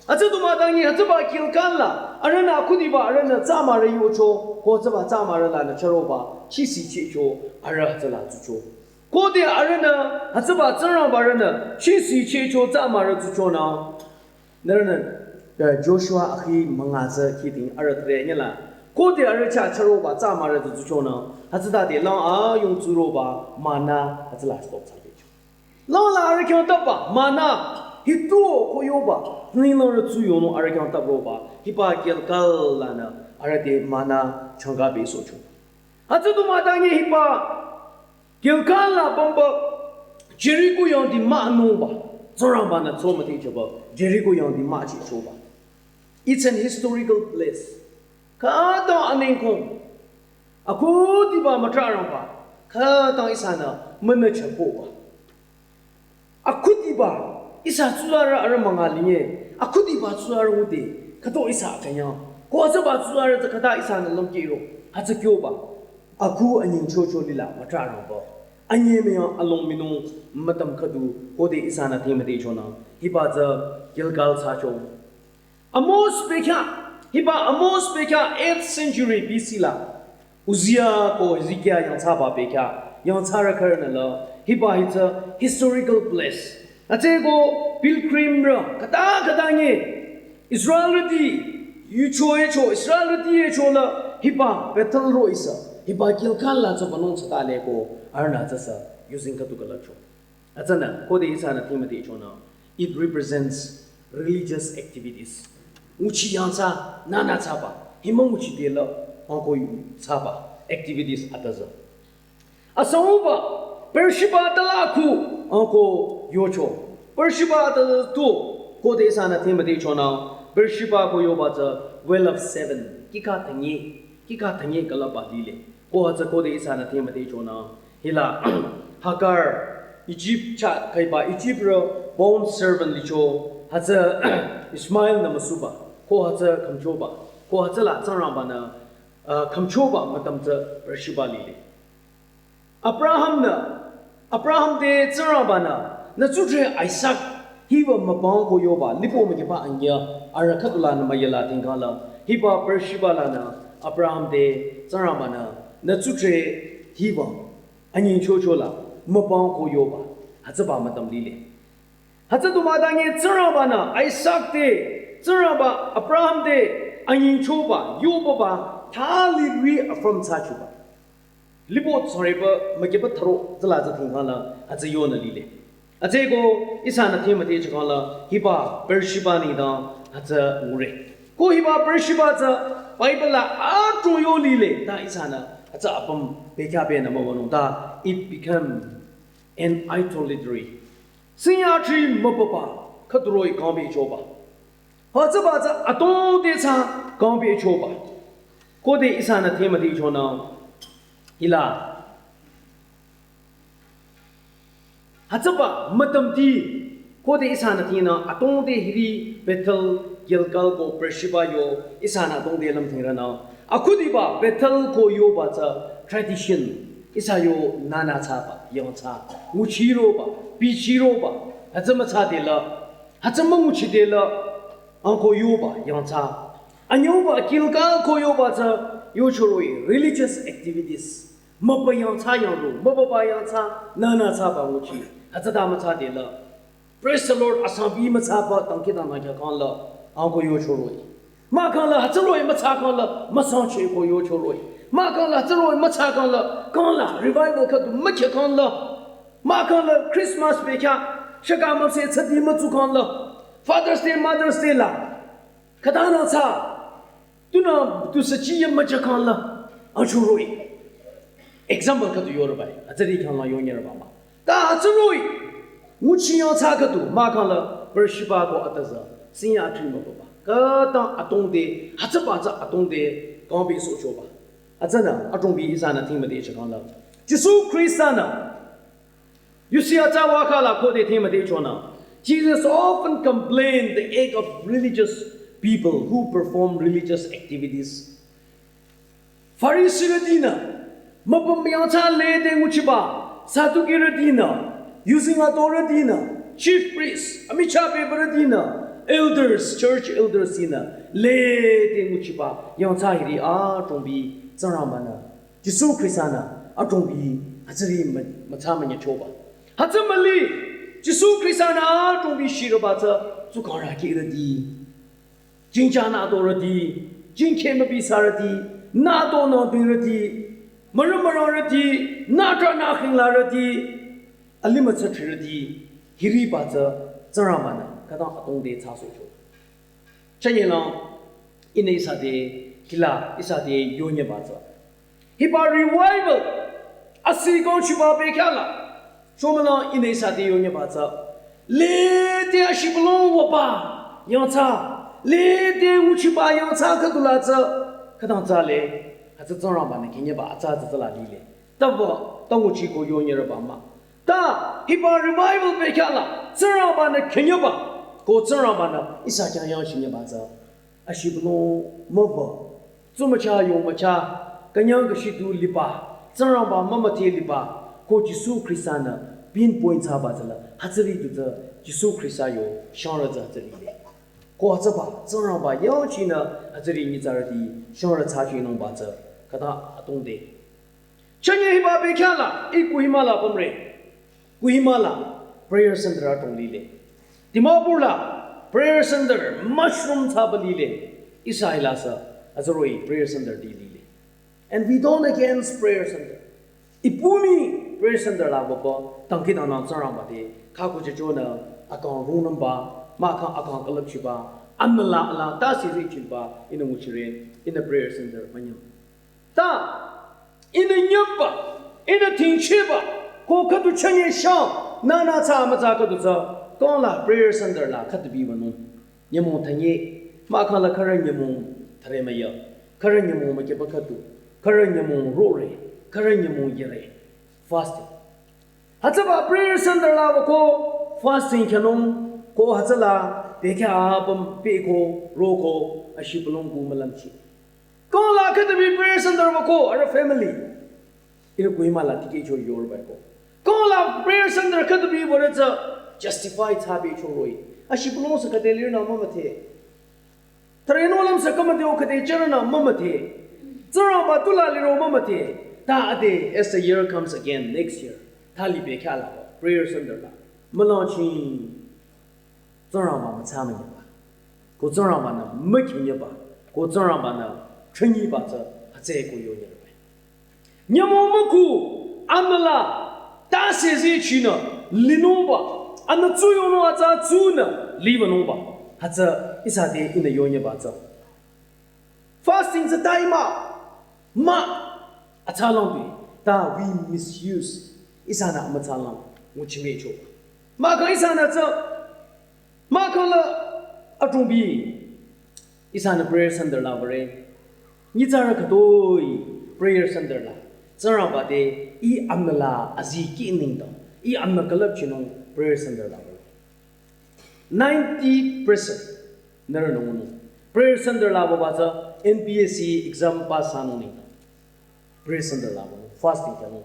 Hütsü du mütangi hütsüba Gilgal la arühnü akhudiba arühnü tsamürü yocho. Ko tsüba tsamürü lanü chüroba chisi chehcho arüh hütsüla tsucho. Khode arühnü hütsüba Tsingrangba rünü chisi chehcho tsamürü tsuchonü nührünü Joshua akhi münga tsü khiding arüh thre nyela. Khode arüh chah chüroba tsamürü tsuchonü hütsütade lang ayung tsuroba manna hütsüla stop thsabecho. Lang la arüh khyang tapba manna hituo ko yoba ninglang rü tsuyonung arüh khyang taproba hiba Gilgal lanü arüh te manna changkabe socho. Hütsü du mütangi hiba Gilgal la pümba Jericho yangdi mah nungba. Tsingrangba-nü tso müdhechoba Jericho yangdi mah chehchoba. It's an historical place. Khütang anengkong akhudiba mütrarangba khütang ihsanü münüchehpoba. Akhudiba ihsa tsuzarü arüh münga linye. Akhudiba tsuzarü ngude khüto ihsa akünyang. Ko hütsüba tsuzarü tsü khüta ihsanü lümkehro. Hütsü kyoba akhu anyingchocho lila mütrarangba. Anyemüyang along minung mütam khüdu khode ihsanü thing müdhechonü hiba tsü Gilgal thsacho. Amos bekhyah, hiba Amos bekhyah eighth century B C la Uzziah ko Hezekiah yangthsaba bekhyah yangthsarü khürünü la hiba hi tsü historical place. Hütsüeko pilgrim rü khüta khüta nge Israelrüti yucho echo Israelrüti echo la hiba Bethel ro ihsa hiba Gilgal la tsü banung tsüta le ko arühnü tsüsü yuzeng khüdu külüpcho. Hütsünü khode ihsanü thing müdhechonü it represents religious activities. Nguchi yangthsa, nana thsaba, hima nguchi dela, angko yu thsaba, activities ataza. Asauba, Beersheba tala khu, angko yocho. Beersheba tala tu, khode ihsanü thimade chonü, Beersheba ko yoba tsü, well of seven, kika tangi, kika tangi kalaba lile. Ko hütsü khode ihsanü thimade chonü, hila, Hagar, Egypt cha kaiba Egypt ro bond servant licho, hütsü Ishmael nü müsuba, ko hütsü khümchoba, ko hütsüla Tsingrangbanü, uh, khümchoba mütam tsü Beersheba lile. Abraham nü, Abraham te Tsingrangbanü, nü tsutre Isaac, hiba mübang ko yoba, lipo mükiba angya, ara khüdula nü mayela tingkala, hiba Beersheba lanü, Abraham te Tsingrangbanü, nü tsutre hiba, anyingchochola, mübang ko yoba, hütsüba mütam lile. Hütsü du müdangi Tsingrangbanü, Isaac te, Tsingrangba, Abraham te, anyingchoba, yoba ba, thali reaffirm thsachoba. Lipo tsareba, mükiba tharo, zala za tingkala, hütsü yonü lile. Hütsüko, ihsanü thimade chakala, hiba, Beersheba nengdang, hütsü ngure. Ko hiba Beersheba tsü Bible la atro yo lile, ta ihsanü, hütsü apüm, bekya be nü müwanung ta, it became an idolatry. Sinyatri mübaba, khüduroi kangbe choba. Hütsüba tsü atong te tsü kangbe choba. Khode ihsanü thimade chonü, hila. Hütsüba mütamti, khode ihsanü thinü, atong te hiri Bethel, Gilgal ko Beersheba yo, ihsanü atong te lümthingranü. Akhudiba Bethel ko yoba tsü tradition, ihsa yo nana thsaba, yangthsa, nguchiroba, bichiroba, hütsü müthsa dela, hütsü münguchi dela, angko yoba, yangthsa. Anyüba Gilgal ko yoba tsü, yochoroi, religious activities. Mübü yangthsa yangro, mübüba yangthsa, nana thsaba nguchi. Hütsüta müthsa dela. Praise the Lord, asangbi müthsaba, tangki tang nangkya kangla, angko yochoroi. Mahkhangla, hütsüroi müthsa kangla, müsangcheh ko yochoroi. Mahkhangla, hütsüroi müthsa kangla, kangla, revival khüdu mükya kangla. Mahkhangla, Christmas bekya, shaka mase tsadi mütsu kangla. Father's Day, Mother's Day la. Khüta nü thsa. Tunü, tu sachi ya mücha kangla, achuroi. Example khüdu yorobai, hütsüri kangla yonyeraba ma. Ta hütsüroi, nguchi yangthsa khüdu, mahkhangla, Beersheba ko ataza, sinyatri mübaba. Khüta atong te, hütsüba tsü atong te, kangbe sochoba. Hütsünü, atongbi ihsanü thimade chakangla. Jisu Khrista nü, you see, atsa wakhala khode thimade chonü. Jesus often complained the act of religious people who perform religious activities. Pharisee rütinü, mübü yangthsa lede nguchiba, Sadduki rütinü, using authority nü, chief priests, amichah bebü rütinü, elders, church elders tinü, lede nguchiba, yangthsa hiri atongbi, Tsingrangbanü. Jisu Khrista nü atongbi hütsüri mü-, mütsa münyachoba. Hütsü müli, Jisu Khrista nü atongbi shiraba tsü tsukangra kirüti. Jingcha nü dorüti, jingkhe mübi sarüti, nü do nü bingrüti, mürü mürürüti, nü tra nü khinglarüti, alimü tsatrirüti, hiriba tsü Tsingrangbanü, khüta atong te thsasohcho. Chanyela, ihnü ihsa te, kila, ihsa te yonyeba tsü. Hiba revival, asi kong chiba bekhala. Chomala ihnü ihsa te yonyeba tsü. Lede ashibülung waba, yangthsa. Lede nguchiba yangthsa khüdula tsü. Khütang tsü le, hütsü Tsingrangbanü künyeba atsa tsü tsüla lile. Taba, ta nguchi ko yonyeraba ma. Ta, hiba revival bekhala, Tsingrangbanü künyeba, ko Tsingrangbanü ihsa khyang yangchinyeba tsü. Ashibülung mübü, tsumücha yongmücha, künyang kashidu liba, Tsingrangba mümüdhe liba, ko Jisu Khrista nü pinpoint thsaba tsüla, hütsüri du tsü Jisu Khrista yo shangrü tsü hütsüri le. Ko hütsüba, Tsingrangba yangchinü hütsüri nyitsarüti shangrü thsachinungba tsü, khüta atong te. Chanye hiba bekhyah la, i Kohima la pümre. Kohima la prayer center atong lile. Dimapur la prayer center mushroom thsaba lile. Ihsa hila sü, hütsüroh-i prayer center ti lile. And we don't against prayer center. Ipu mii prayer center la baba, dangkhidangnang Tsingrangba te, khakhuchüchonü, akang rungnümba, mahkhang akang külüpchiba, Amüla ala ta sisi chilba ihnü nguchire, ihnü prayer center manyam. Ta, ihnü nyamba, ihnü tingchiba, ko khüdu chanye sha, nana tsa mütsa khüdu tsa, kong la prayer center la khüdu biba nung. Nyümong tanye, mahkhang la khürü nyümong thare maya, khürü nyümong makiba khüdu, khürü nyümong rore, khürü nyümong yere. Fasting. Hütsüba prayer center la ba ko fasting kyanung ko hütsüla bekya apüm pe ko ro ko ashi pulong ku malam chi. Ko la khüdu bi prayer center ba ko ara family. Ira Kohima la tiki cho yor ba ko. Ko la prayer center khüdu bi ba re tsa justify tsa bi cho roi. Ashi pulong sa khüde lir na mama the. Thare no lam sa kama de o khüde chara na mama the. Tsingrangba tu la liro mama the. Ta ade as the year comes again next year. Ta li bekya la prayer center la. Malang chi. Tsingrangba mütsa münyaba. Ko Tsingrangba nü mükinyaba. Ko Tsingrangba nü chünyiba tsa hütsü ko yo nyaba. Nyümong müku amüla ta sisi chinü linungba. Anü tsu yonung atsa tsunü liba nungba. Hütsü ihsa te ihnü yo nyaba tsa. Fasting tsü tai ma, ma, atsalang bi, ta we misuse, ihsanü amütsalang, nguchime cho. Mahkhang ihsanü tsü, mahkhang la, atung bi, ihsanü prayer center la bare, nyitsarü khütoi, prayer center la, Tsingrangba te, ih amüla, azi ki ningdang, ih amüla külüp chinung, prayer center la bare. Ninety percent nührünü ngunung. Prayer center la baba tsü N P S C exam pass thsanung nengdang. Prayer center la baba fasting thsanung.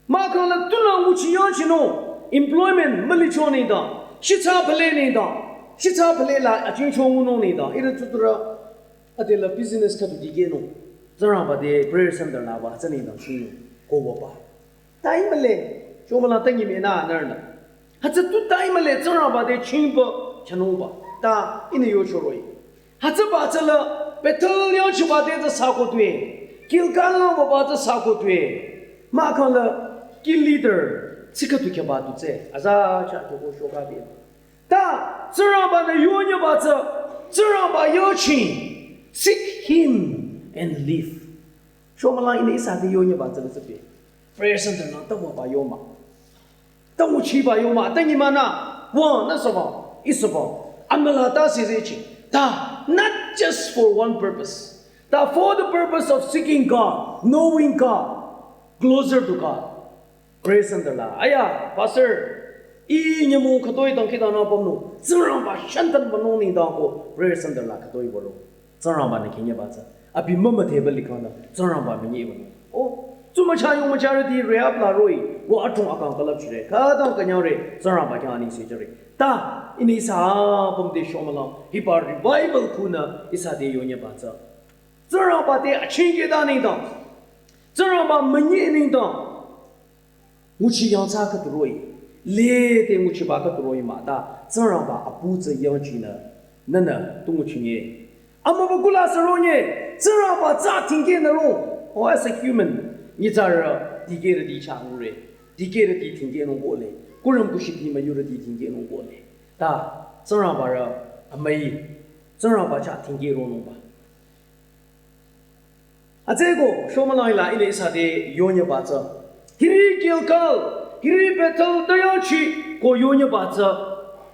Mahkhang la tunü nguchi yangchinung employment mülicho nengdang. Shitsa pale nengdang. Shitsa pale la achingcho ngunung nengdang. Ira tutura adela business khüdu dikehnung. Tsingrangba te prayer center la ba tsü nengdang chinung. Ko baba. Tai mühle, chomala ta nyime nü nührünü. Hütsü tu tai mühle Tsingrangba te chingba chanungba. Ta ihnü yo choroi. Hütsüba tsüla Bethel yangchiba te tsü sako tue. Gilgal lang baba tsü sako tue. Mahkhang la ki leader tsika tu kyaba tu tse. Aza cha kyoko shoka bi. Ta Tsingrangba nü yonyaba tsü Tsingrangba yoching. Seek him and live. Shomala ihnü ihsa te yonyaba tsü tsü bi. Prayer center nü ta baba yoma. Ta nguchiba yoma, ta nyima nü, wa, nü saba, isaba, amüla ta sisi chi. Ta, not just for one purpose. Ta for the purpose of seeking God, knowing God, closer to God. Prayer center la. Aya, pastor, ih nyümong khütoi dangkhidangnang pümnung. Tsingrangba shantan banung nengdang ko prayer center la khütoi baro. Tsingrangba nü kinyaba tsü. Abi mama table likhang da. Tsingrangba münyi banung. O, tsumücha yongmücharüti rehab la roi. Wa atung akang külüp chire. Khütang künyangre. Tsingrangba khyang aning sechare. Ta, ihnü ihsa apüm te shomala. Hiba revival khunü ihsa te yonyaba tsü. Tsingrangba te achingkehta nengdang. Tsingrangba münyi nengdang. Nguchi yangthsa khüdu roi, lede nguchiba khüdu roi mah ta, Tsingrangba apu tsü yangchinü, nünü tu nguchinye. Amüba kula sü ronye, Tsingrangba tsü tingkehnü rong. Oh, as a human, nyitsarü, dikehrüti cha ngure, dikehrüti tingkehnung kohle, kurüm kushiti müyurüti tingkehnung kohle. Ta, Tsingrangba rü, amüi, Tsingrangba cha tingkeh ronungba. Atsüko, shomala hila ihnü ihsa te yonyaba tsü. Hiri Gilgal, hiri Bethel ta yangchi ko yonyaba tsü.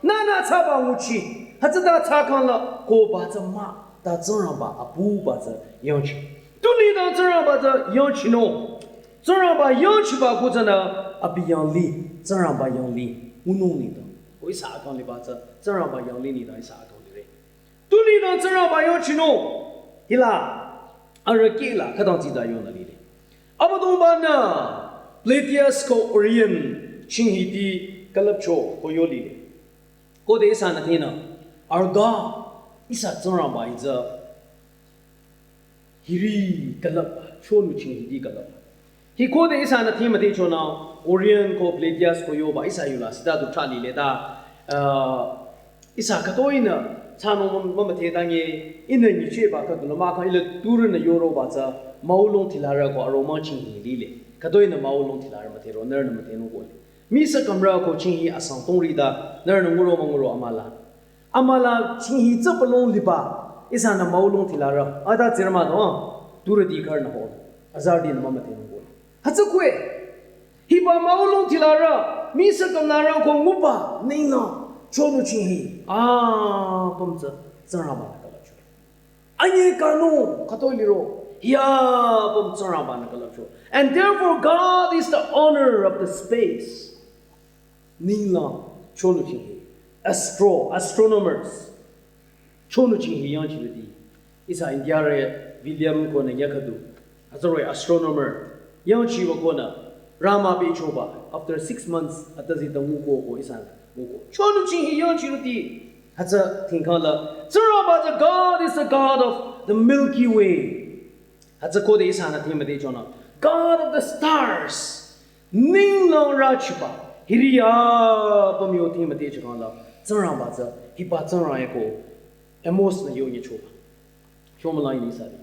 Nünü tsaba nguchi, hütsü ta tsakang la ko ba tsü mah, ta Tsingrangba apu ba tsü yangchi. Tuni ta Tsingrangba tsü yangchinung. Tsingrangba yangchiba ku tsünü abi yangli, Tsingrangba yangli, ngunung nengdang. Ko ihsa akang liba tsü, Tsingrangba yangli nengdang ihsa akang lire. Tuni nü Tsingrangba yangchinung. Hila, arüh kih la, khütang tsita yonü lile. Abüdongba nü, Pleiades ko Orion, chinghiti külüpcho ko yo lile. Khode ihsanü tinü, arüh kih, ihsa Tsingrangba hi tsü, hiri külüp, chonu chinghiti külüp. Hi khode ihsanü thimüde chonü, Orion ko Pleiades ko yoba ihsa yula sita du thali leta, uh, ihsa khütoinü, thsanung müm-, mümüdhe tangi, ihnü nyichehba khüdu la mahkhang ila turünü yoroba tsü, maulong thilarü ko aromang chinghi lile. Khütoinü maulong thilarü müdhero, nührünü müdhenung kohle. Misa kamra ko chinghi asang tongri ta, nührünü nguro münguro amüla. Amüla chinghi tsü palong liba, ihsanü maulong tilarü, ata tsirma do, turüti karnü ho, azarütinü mama tenung ko. Hütsü kwe, hiba maulong tilarü, misa kamlarü ko nguba, ninglang, chonu chinghi, a, pamtsü, Tsingrangba nü kalacho. Anye kanu, kato liro, ya, pam Tsingrangba nü kalacho. And therefore, God is the owner of the space. Ninglang, chonu chinghi. Astro, astronomers. Chonu chinghi yangchirüti. Ihsa India re William konü yakadu. Azaroi astronomer. Yangchiwa konü. Rama be choba. After six months, atazi ta nguko ko ihsa nguko. Chonu chinghi yangchirüti. Hütsü tingkala. Tsingrangba the God is the God of the Milky Way. Hütsü kode ihsanü thimade chonü. God of the stars. Ninglang rachiba. Hiri ya pamyo thimade chonü. Tsingrangba tsü. Hiba Tsingrang eko. Amos nü yonye choba. Shomala ini ihsa di.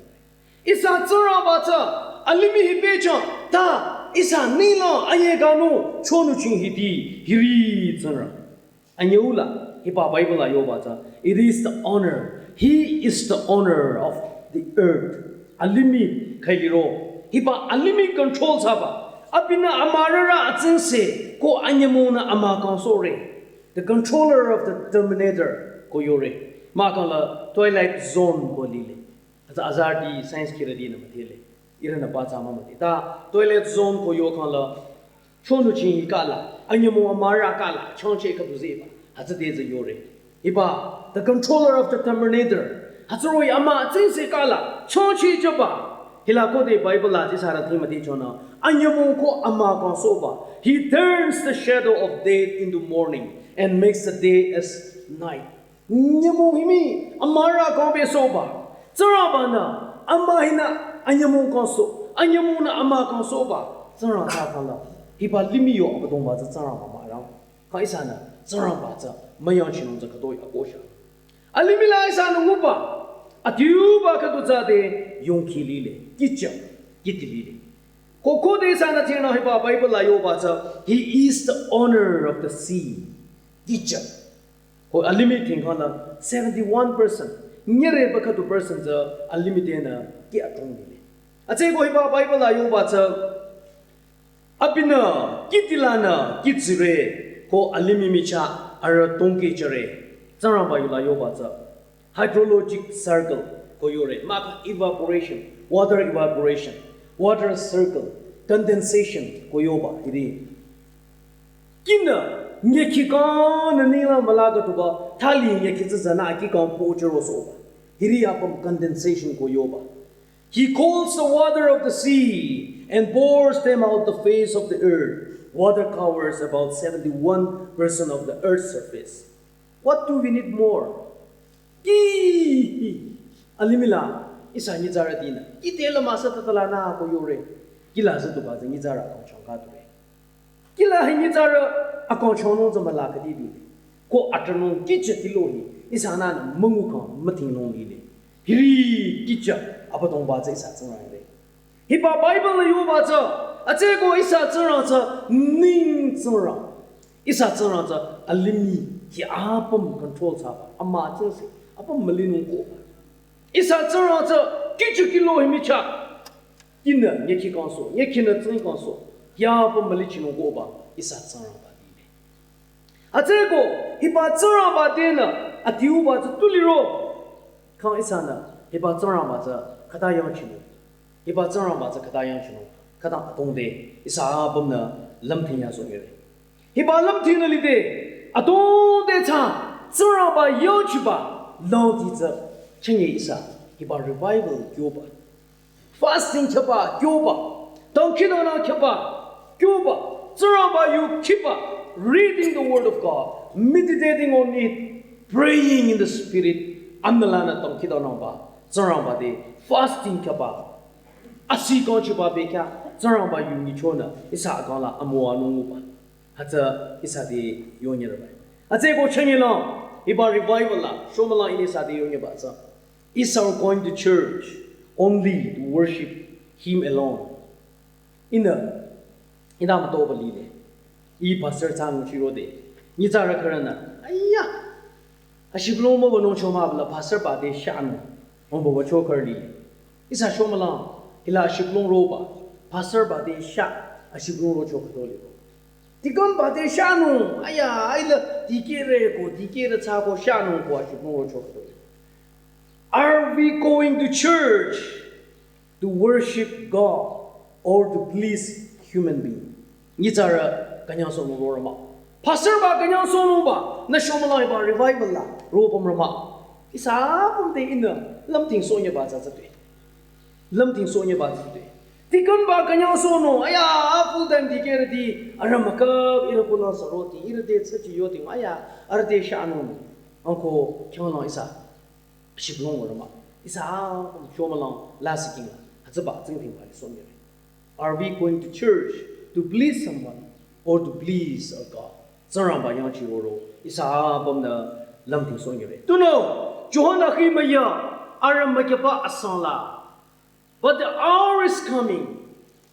Ihsa Tsingrangba tsü. Alimih hi pehcho. Ta. Ihsa ninglang aye kanu. Chonu chinghi ti. Hiri Tsingrang. Anyüula, hiba Bible la yoba tsü, it is the owner. He is the owner of the earth. Alimih khailiro. Hiba alimih control thsaba. Abinü amürarü atsingse, ko anyümongnü ama kangsohre. The controller of the Terminator ko yore. Mahkhang la twilight zone ko lile. Hütsü azarüti science khirütinü müdhele. Ihrünü ba tsü mümüdhe. Ta toilet zone ko yokhang la. Chonu chinghi kala. Anyümong amürarü kala. Changcheh khüdu zeba. Hütsüde tsü yore. Hiba, the controller of the Terminator. Hütsüroh-i ama tsingse kala. Changcheh jüba. Hila kode Bible la tsü ihsanü thimade chonü. Anyümong ko ama kangsohba. He turns the shadow of death into morning and makes the day as night. Nyümong himi amürarü kangpehsohba. Tsingrangba nü ama hinü anyümong kangsoh. Anyümongnü ama kangsohba. Tsingrang ta kangla. Hiba limih yo Abüdongba tsü Tsingrangba mürang. Kha ihsanü Tsingrangba tsü müyangchinung tsü khütoi akosha. Alimih la ihsanü nguba. Adiuba khüdu tsü de yongkhi lile. Kicha. Kiti lile. Ko kode ihsanü thina hiba Bible la yoba tsü. He is the owner of the sea. Kicha. Ko alimih tingkang la seventy-one percent. Nyere ba khüdu percent tsü alimih tenü ki atong lile. Atsü ko hiba Bible la yoba tsü. Abinü kiti lanü kitsire ko alimih michah arüh tongkehchare. Tsingrangba yu la yoba tsü. Hydrologic circle ko yore. Mahkhang evaporation, water evaporation, water circle, condensation ko yoba. Hiri. Kinü, nyekhi kanü nila müla khüduba, thali nyekhi tsü zanü aki kang pochero soba. Hiri apüm condensation ko yoba. He calls the water of the sea and pours them out the face of the earth. Water covers about seventy-one percent of the earth's surface. What do we need more? Ki, alimih la, ihsa nyitsarütinü. Kite la müsa tata lanü ko yore. Kila züduba tsü nyitsarü kangchang khüdure. Kila hi nyitsarü akangchangnung tsü müla khüdi du. Ko atranung kicha tilo hi. Ihsanü müngu kang mütingnung lile. Hiri kicha Abüdongba tsü ihsa Tsingrang le. Hiba Bible la yoba tsü. Atsü ko ihsa Tsingrang tsü ning Tsingrang. Ihsa Tsingrang tsü alimih hi apüm control thsaba. Ama tsingse. Apüm mülinung ko. Ihsa Tsingrang tsü kichu kilo hi michah. Kinü, nyekhi kangsoh, nyekhinü tsing kangsoh. Yaba mülichinung koba, ihsa Tsingrangba lile. Atsü ko, hiba Tsingrangba tenü, adiuba tsü tuliro. Kang ihsanü, hiba Tsingrangba tsü khüta yangchinung. Hiba Tsingrangba tsü khüta yangchinung. Khüta atongde, ihsa apümnü lümthing ya zongere. Hiba lümthingnü lide, atongde tsü, Tsingrangba yangchiba, lümthi tsü, chünye ihsa, hiba revival kyoba. Fasting khyaba kyoba, dangkhidangnang khyaba kyoba, Tsingrangba yu khiba, reading the word of God, meditating on it, praying in the spirit, amülanü dangkhidangnangba, Tsingrangba te fasting khyaba, asi kangchiba bekhyah, Tsingrangba yu nyichonü, ihsa akangla amüwa nunguba. Hütsü ihsa te yonyereba. Atsü ko chünye lang, hiba revival la, shomülang ini ihsa te yonyeba tsü. Is our going to church only to worship Him alone? Inü, inü mütoba lile. I pastor tsang chirode. Nyitsarü khürünü. Aya. Ashibülung mübünung chomabla pastor ba de shanung. Ongbo ba chokar li. Ihsa shomülang, hila ashibülung roba, pastor ba de sha, ashibülung ro chokatoli. Deacon ba de shanung, aya, aila, dikere ko, dikere tsako shanung ko ashibülung ro chokatoli. Are we going to church to worship God or to please human being? Nyitsarü künyangsohnung rorüma. Pastor ba künyangsohnung ba, nü shomülang ba revival la, ropüm rüma. Ihsa apüm te ihnü, lümting sohnyeba tsü tsü te. Lümting sohnyeba tsü te. Deacon ba künyangsohnung, aya, full time dikere di, arüh mükap, ihrü kunang saroti, ihrü te tsü chi yoti, aya, arüh te shanung. Angko, kyanglang ihsa. Shibülung rüma. Ihsa, um, shomülang lasih king. Hütsüba, tsingdhingba, li sohnyere. Are we going to church to please someone or to please a God? Tsingrangba yangchiroro. Ihsa, apümnü lümting sohnyere. Tunüo, Johan akhi maya, arüh mükyüba asangla. But the hour is coming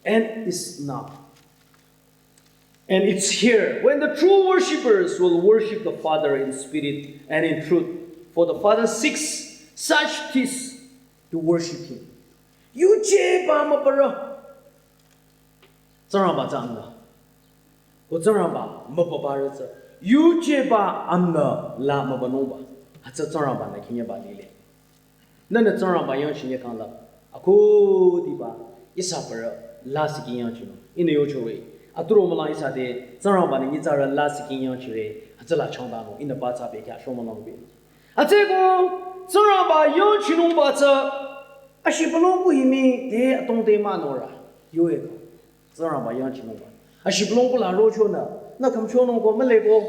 and is now. And it's here when the true worshippers will worship the Father in spirit and in truth. For the Father seeks such this to worship him. Yuje ba mübürü. Tsingrangba tsü amnü. Ko Tsingrangba mübübürü tsü. Yuje ba amnü la mübünungba. Hütsü Tsingrangba nü khinye ba lile. Nünü Tsingrangba yangchinye kangla, akhudiba, ihsa parü lasih king yangchinung. Ihnü yochore. Aturo mülang ihsa te, Tsingrangba nü nyitsarü lasih king yangchire, hütsüla changdanung, ihnü ba tsü bekhyah shomülang be. Hütsüko, Tsingrangba yangchinungba tsü, ashibülung ku himi, te atong te münore. Yoe ko. Tsingrangba yangchinungba. Ashibülung kula rochonü, nü khümchonung ko, müle ko.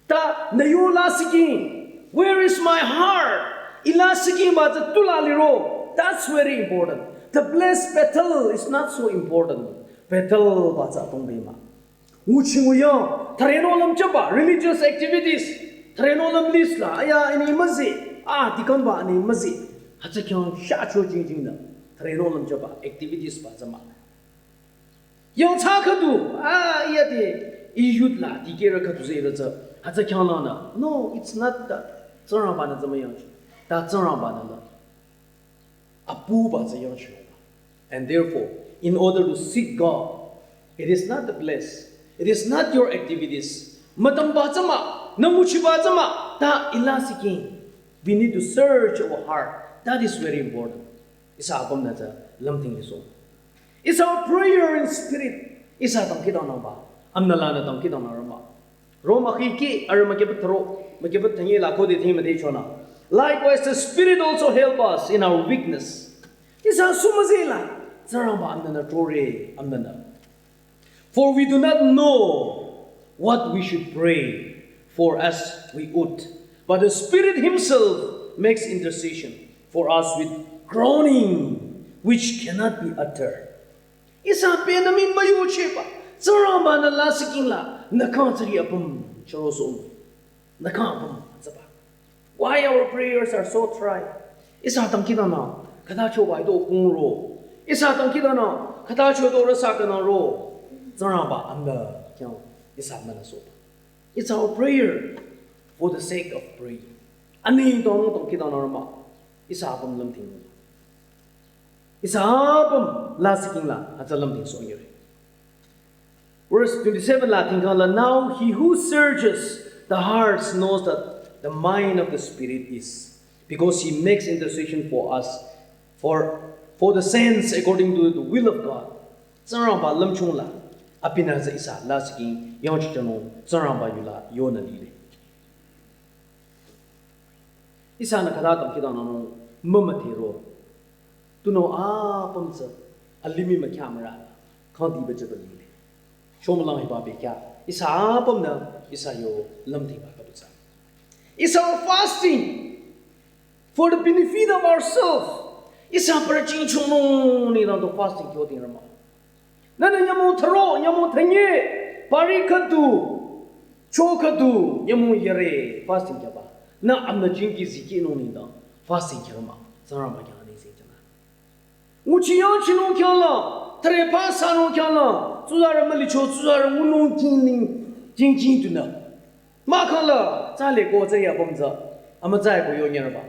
Ta nü yo lasih king. Where is my heart? Ih lasih king ba tsü tula liro. That's very important. The place Bethel is not so important. Bethel ba tsü atong bema. Nguchi nguyang, thürenung lümchaba, religious activities. Thürenung lüm list la, aya, ini müzi. Ah, deacon ba, ini müzi. Hütsü khyang shacho jingjingnü. Thürenung lümchaba, activities ba tsü mah. Yangthsa khüdu, ah, iya te, ih youth la, dikehrü khüdu zeh rütsü, hütsü khyanglangnü. No, it's not that. Tsingrangba nü tsü müyangchi. Ta Tsingrangba nü nü. Apuba tsü yangchi. And therefore, in order to seek God, it is not the place, it is not your activities. Mütangba tsü mah, nü nguchiba tsü mah, ta ih lasih king. We need to search our heart. That is very important. Ihsa apümnü tsü lümting lisoh. It's our prayer in spirit. Ihsa dangkhidangnangba. Amnü lanü dangkhidangnang rüma. Roma khi ki arüh mükyüba thüro, mükyüba thünye la khode thing müde chonü. Likewise, the Spirit also help us in our weakness. Ihsa sumüzela. Tsingrangba amnünü tore, amnünü. For we do not know what we should pray for as we ought, but the Spirit Himself makes intercession for us with groaning which cannot be uttered. Ihsa pe nü mi müyocheba, Tsingrangba nü lasih king la, nü kang tsüri apüm, chürosohnung. Nü kang apüm, tsüba. Why our prayers are so dry? Ihsa dangkhidangnang, khüta choba ito kung ro. Ihsa dangkhidangnang, khüta chodo rüsa kanang ro. Tsingrangba amnü khyang, ihsa amnü sohba. It's our prayer for the sake of praying. Ani dong dangkhidangnang rüma, ihsa apüm lümting. Ihsa apüm lasih king la, hütsü lümting sohnyere. Verse twenty-seven la thingkang la, now he who searches the hearts knows that the mind of the Spirit is, because he makes intercession for us, for, for the saints according to the will of God. Tsingrangba lümchung la, abinü tsü ihsa lasih king, yangchichanung, Tsingrangba yu la, yonü lile. Ihsanü khüta dangkhidangnangnung, mümüdhe ro. Tunüo apüm tsü, alimih mükhyah mürü, khangdiba jüba lile. Shomülang hiba bekhyah, ihsa apümnü, ihsa yo lümdhiba khüdu tsü. Ihsa fasting for the benefit of ourselves. Ihsa parü chingchongnung nengdang to fasting kyo ting rüma. Nünü nyümong thüro, nyümong thünye, pari khüdu, cho khüdu, nyümong yare, fasting kyaba. Nü amnü jingki zikehnung nengdang, fasting kyo rüma, Tsingrangba khyang aneng sing jana. Nguchi yangchinung khyanglang, thüre pa sanung khyanglang, tsuzarü mülicho, tsuzarü ngunung jingling, jingking tunü. Mahkhang la tsale ko tsü ya püm tsü, amütsa ko yo nyar ba.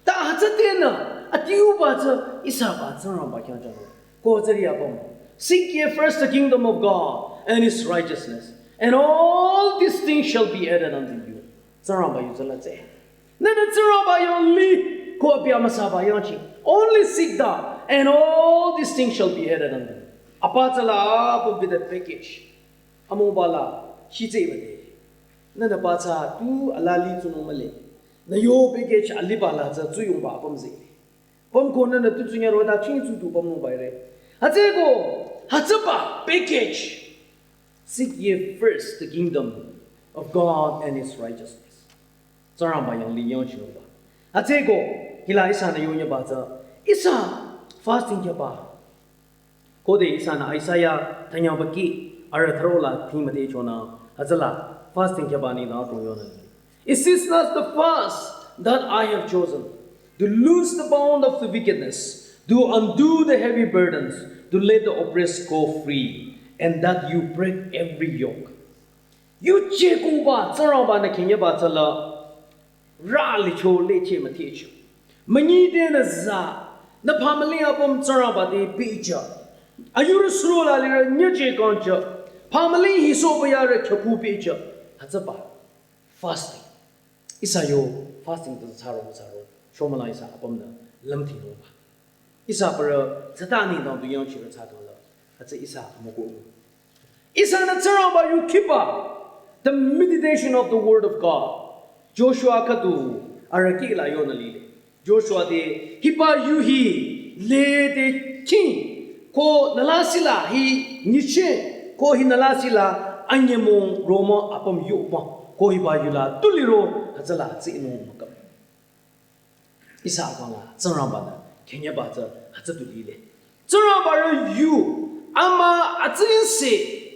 Ta hütsü tenü, adiuba tsü, ihsa ba Tsingrangba khyang chang. Ko tsü ya püm. Seek ye first the kingdom of God and his righteousness, and all these things shall be added unto you. Tsingrangba yu tsü la tsü. Nühnü Tsingrangba yangli, ko abi amüsaba yangchi. Only seek that, and all these things shall be added unto you. Apa tsü la apüm with the package. Amüba la, shi tsü ba de. Nühnü ba tsü tu alali tsunung male. Nü yo package aliba la tsü tsuyongba apüm ze. Püm ko nühnü tu tsunyaro ta ching tsu tu püm nung ba re. Hütsüko, hütsüba package. Seek ye first the kingdom of God and his righteousness. Tsingrangba yangli yangchinungba. Hütsüko, hila ihsanü yonyaba tsü, ihsa fasting khyaba. Khode ihsanü Isaiah thanyangba ki, ara tharo la theme te chonü, hütsüla fasting khyaba nengdang tong yonü. Is this not the fast that I have chosen, to loose the bound of the wickedness, to undo the heavy burdens, to let the oppressed go free, and that you break every yoke? Yuje kuba Tsingrangba nü khenyeba tsü la, rü licho leche müthecho. Münyi tenü za, nü family apüm Tsingrangba te bicha. Ayurü suro la lirü nyeje kangcha. Family hisoba yarü kyaku bicha. Hütsüba. Fasting. Ihsa yo fasting tu tsaro tsaro. Shomüla ihsa apümnü lümthinungba. Ihsa parü tsüta nengdang tu yangchirü tsü kangla. Hütsü ihsa amüko. Ihsanü Tsingrangba yu khyaba. The meditation of the word of God. Joshua khüdu ara kih la yonü lile. Joshua te hiba yu hi lede king. Ko nü lasih la hi nyicheh. Ko hi nü lasih la anyemong romang apüm yomang. Ko hiba yu la tu liro hütsüla tsü inung mükam. Ihsa akang la, Tsingrangba nü, khenyeba tsü, hütsü tu lile. Tsingrangba rü yu, ama atsingse,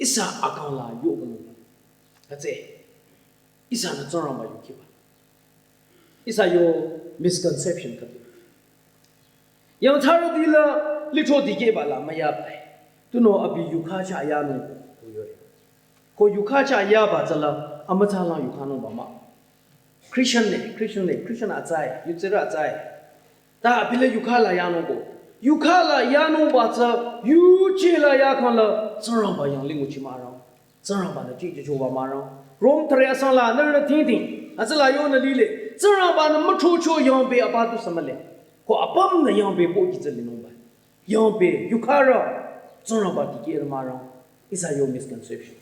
ihsa akang la yu kunu. Hütsü, ihsanü Tsingrangba yu khyaba. Ihsa yo misconception khüdu. Yangthsarüti la, licho dikehba la, müyaba. Tunüo abi yukha cha yanung, ko yore. Ko yukha cha yaba tsü la, amütsa lang yukhanungba mah. Christian le, Christian le, Christian atsai, yutsirü atsai. Ta abi le yukha la yanungko. Yukha la yanungba tsü, yuje la yakang la, Tsingrangba yangli nguchi mürang. Tsingrangba nü jiji choba mürang. Rom thre asang la, nührü ting ting. Hütsüla yonü lile. Tsingrangba nü müchocho yangpeh apa tu sü mühle. Ko apümnü yangpeh pohki tsü linungba. Yangpeh, yukharü, Tsingrangba dikehrü mürang. Ihsa yo misconception.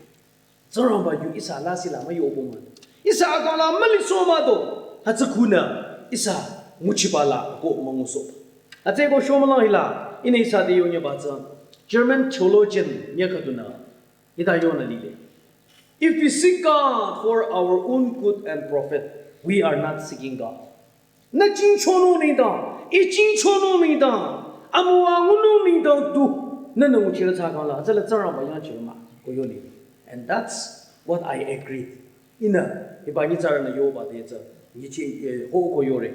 Tsingrangba yu ihsa lasih la müyobo mah. Ihsa akang la mülisoh mah do. Hütsü khunü, ihsa nguchiba la ko müngusoh. Hütsüko shomülang hila, ihnü ihsa te yonyeba tsü. German theologian nyü khüdunü. Hita yonü lile. If we seek God for our own good and profit, we are not seeking God. Nü jingchonung nengdang, i jingchonung nengdang, amüwa ngunung nengdang tu, nühnü nguchirü tsü kangla, tsüla Tsingrangba yangchirü mah, ko yole. And that's what I agreed. Ihnü, hiba nyitsarünü yoba te tsü, nyichi, eh, ho ko yore.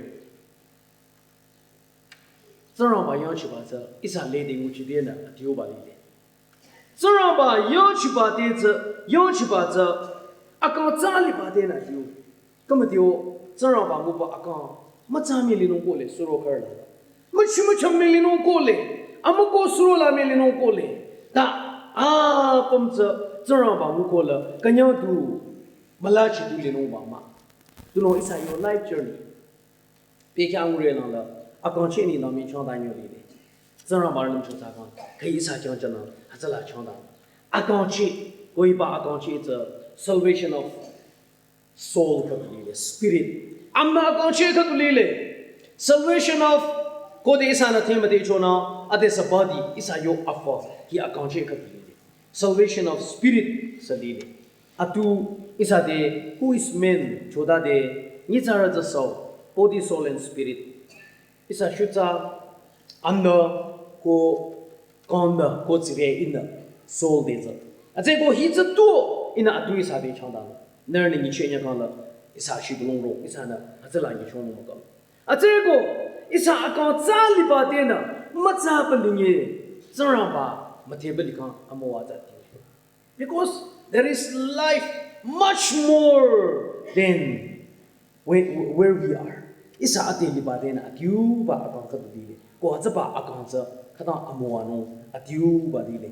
Tsingrangba yangchiba tsü, ihsa lede nguchidenü, adiuba lide. Tsingrangba yangchiba te tsü, yangchiba tsü, akang tsü liba tenü adiu. Kümütio, Tsingrangba nguba akang, mütsa mii linung kohle, suro kharla. Müchi mücham mii linung kohle, amüko suro la mii linung kohle. Ta, apüm tsü, Tsingrangba ngukohle, künyang tu, mülachi tu linungba mah. Tunüo ihsa yo life journey. Pekya ngure nang la, akangcheh nengdang mii changta nyo lile. Tsingrangba rü lümcho tsü kang, khe ihsa khyang chanü, hütsüla changta. Akangcheh, ko hiba akangcheh tsü, salvation of soul khüdu lile, spirit. Amünü akangcheh khüdu lile. Salvation of, khode ihsanü theme te chonü, ade sa body, ihsa yo afa, hi akangcheh khüdu lile. Salvation of spirit sü lile. Atu ihsa te, who is man, choda te, nyitsarü tsü soul, body, soul and spirit. Ihsa shutsa, amünü, ko, kang nü, ko tsire ihnü, soul te tsü. Hütsüko hi tsü tu, ihnü atu ihsa te changta. Nührünü nyicheh nyü kangla, ihsa shibülung ro, ihsanü, hütsüla nyichonung mükam. Hütsüko, ihsa akang tsü liba tenü, mütsa pü linye, Tsingrangba, mütheba likhang, amüwa tsü ti. Because there is life much more Then, where, where we are, ihsa ade liba denü adiuba akang khüdu lile. Ko hütsüba akang tsü khütang amüwanung adiuba lile.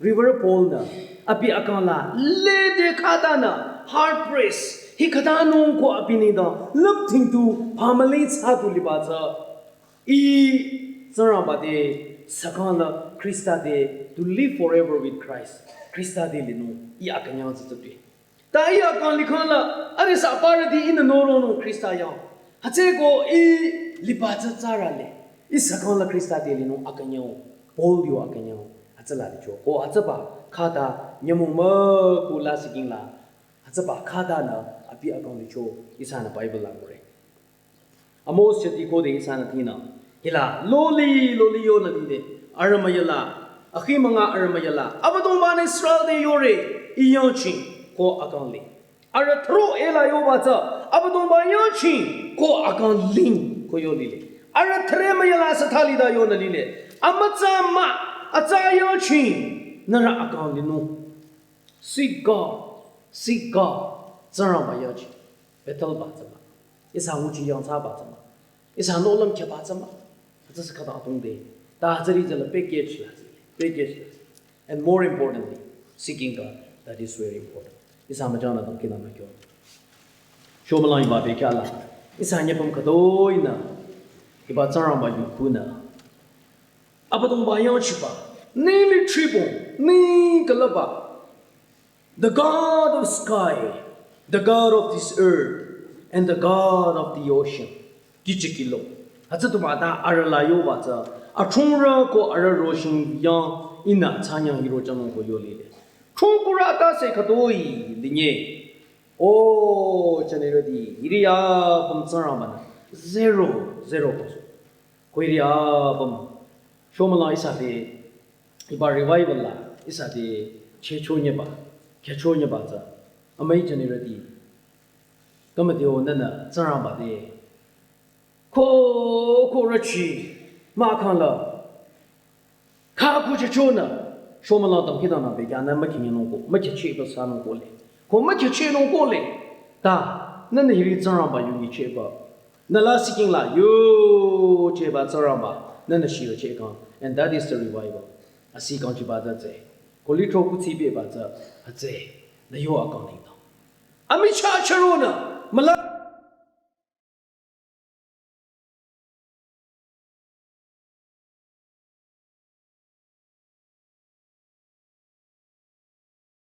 Reverend Paul-nü abi akang la lede khatanü hard press hi khatanung ko abi nengdang lümthing tu pamüling thsatu liba tsü ih Tsingrangba te sakang la Khrista te to live forever with Christ. Khrista te linung ih akünyang tsü tsütü. Ta ih akang likhang la arüh sa aparü di ihnü noronung Khrista yang. Hütsüeko ih liba tsü tsarale. Ih sakang la Khrista te linung akünyang. Paul yo akünyang. Hütsüla licho. Ko hütsüba khata nyümong mükula siking la. Hütsüba khatanü abi akang licho ihsanü Bible la ngure. Amos chati kode ihsanü tinü. Hila loli loli yonü lile. Arüh müyala. Akhi münga arüh müyala. Abüdongba-nü Israel te yore. Ih yangching ko akang li. Arüh thro ela yoba tsü. Abüdongba yangching ko akang ling ko yo lile. Arüh thre müyala sa thali da yonü lile. Amütsa mah atsa yangching. Nührü akang linung. Seek God. Seek God. Tsingrangba yangching. Bethel ba tsü mah. Ihsa nguchi yangthsaba tsü mah. Ihsa nohlüm khyaba tsü mah. Hütsü sü khata atungde. Ta hütsüri tsüla package la tsü. Package la tsü. And more importantly, seeking God. That is very important. Ihsa müjangnü dangkhidangnang kyo. Shomülang hiba bekhyah la. Ihsa nyüpüm khütoinü. Hiba Tsingrangba yu khunü. Abüdongba yangchiba. Ningli chibo. Ning külüpba. The God of sky, the God of this earth, and the God of the ocean. Kichikilo. Hütsü tu mata arüh la yoba tsü. Achungrü ko arüh roshing yang ihnü tsanyang hiro chanung ko yo lile. Chungkurü ta se khütoi linye. O, chanirüti, hiri apüm Tsingrangba-nü. Zero, zero ko. Ko hiri apüm. Shomülang ihsa te, hiba revival la, ihsa te, checho nyeba, kyacho nyeba tsü. Amüi chanirüti. Kama te o nünü, Tsingrangba te. Ko, ko rüchi, mahkhang la. Kha ku chechonü, shomülang dangkhidangnang bekhyah nü mükhinyanung ko, mükhicheba sanung ko le. Ko mükhichehnung ko le. Ta, nünü hiri Tsingrangba yu nyicheba. Nü la siking la, yu cheba Tsingrangba, nünü shiro chekang. And that is the revival. Asi kang chiba da tsü. Ko litro kuthsi beba tsü, hütsü. Nü yo akang nengdang. Amichah charonü, müla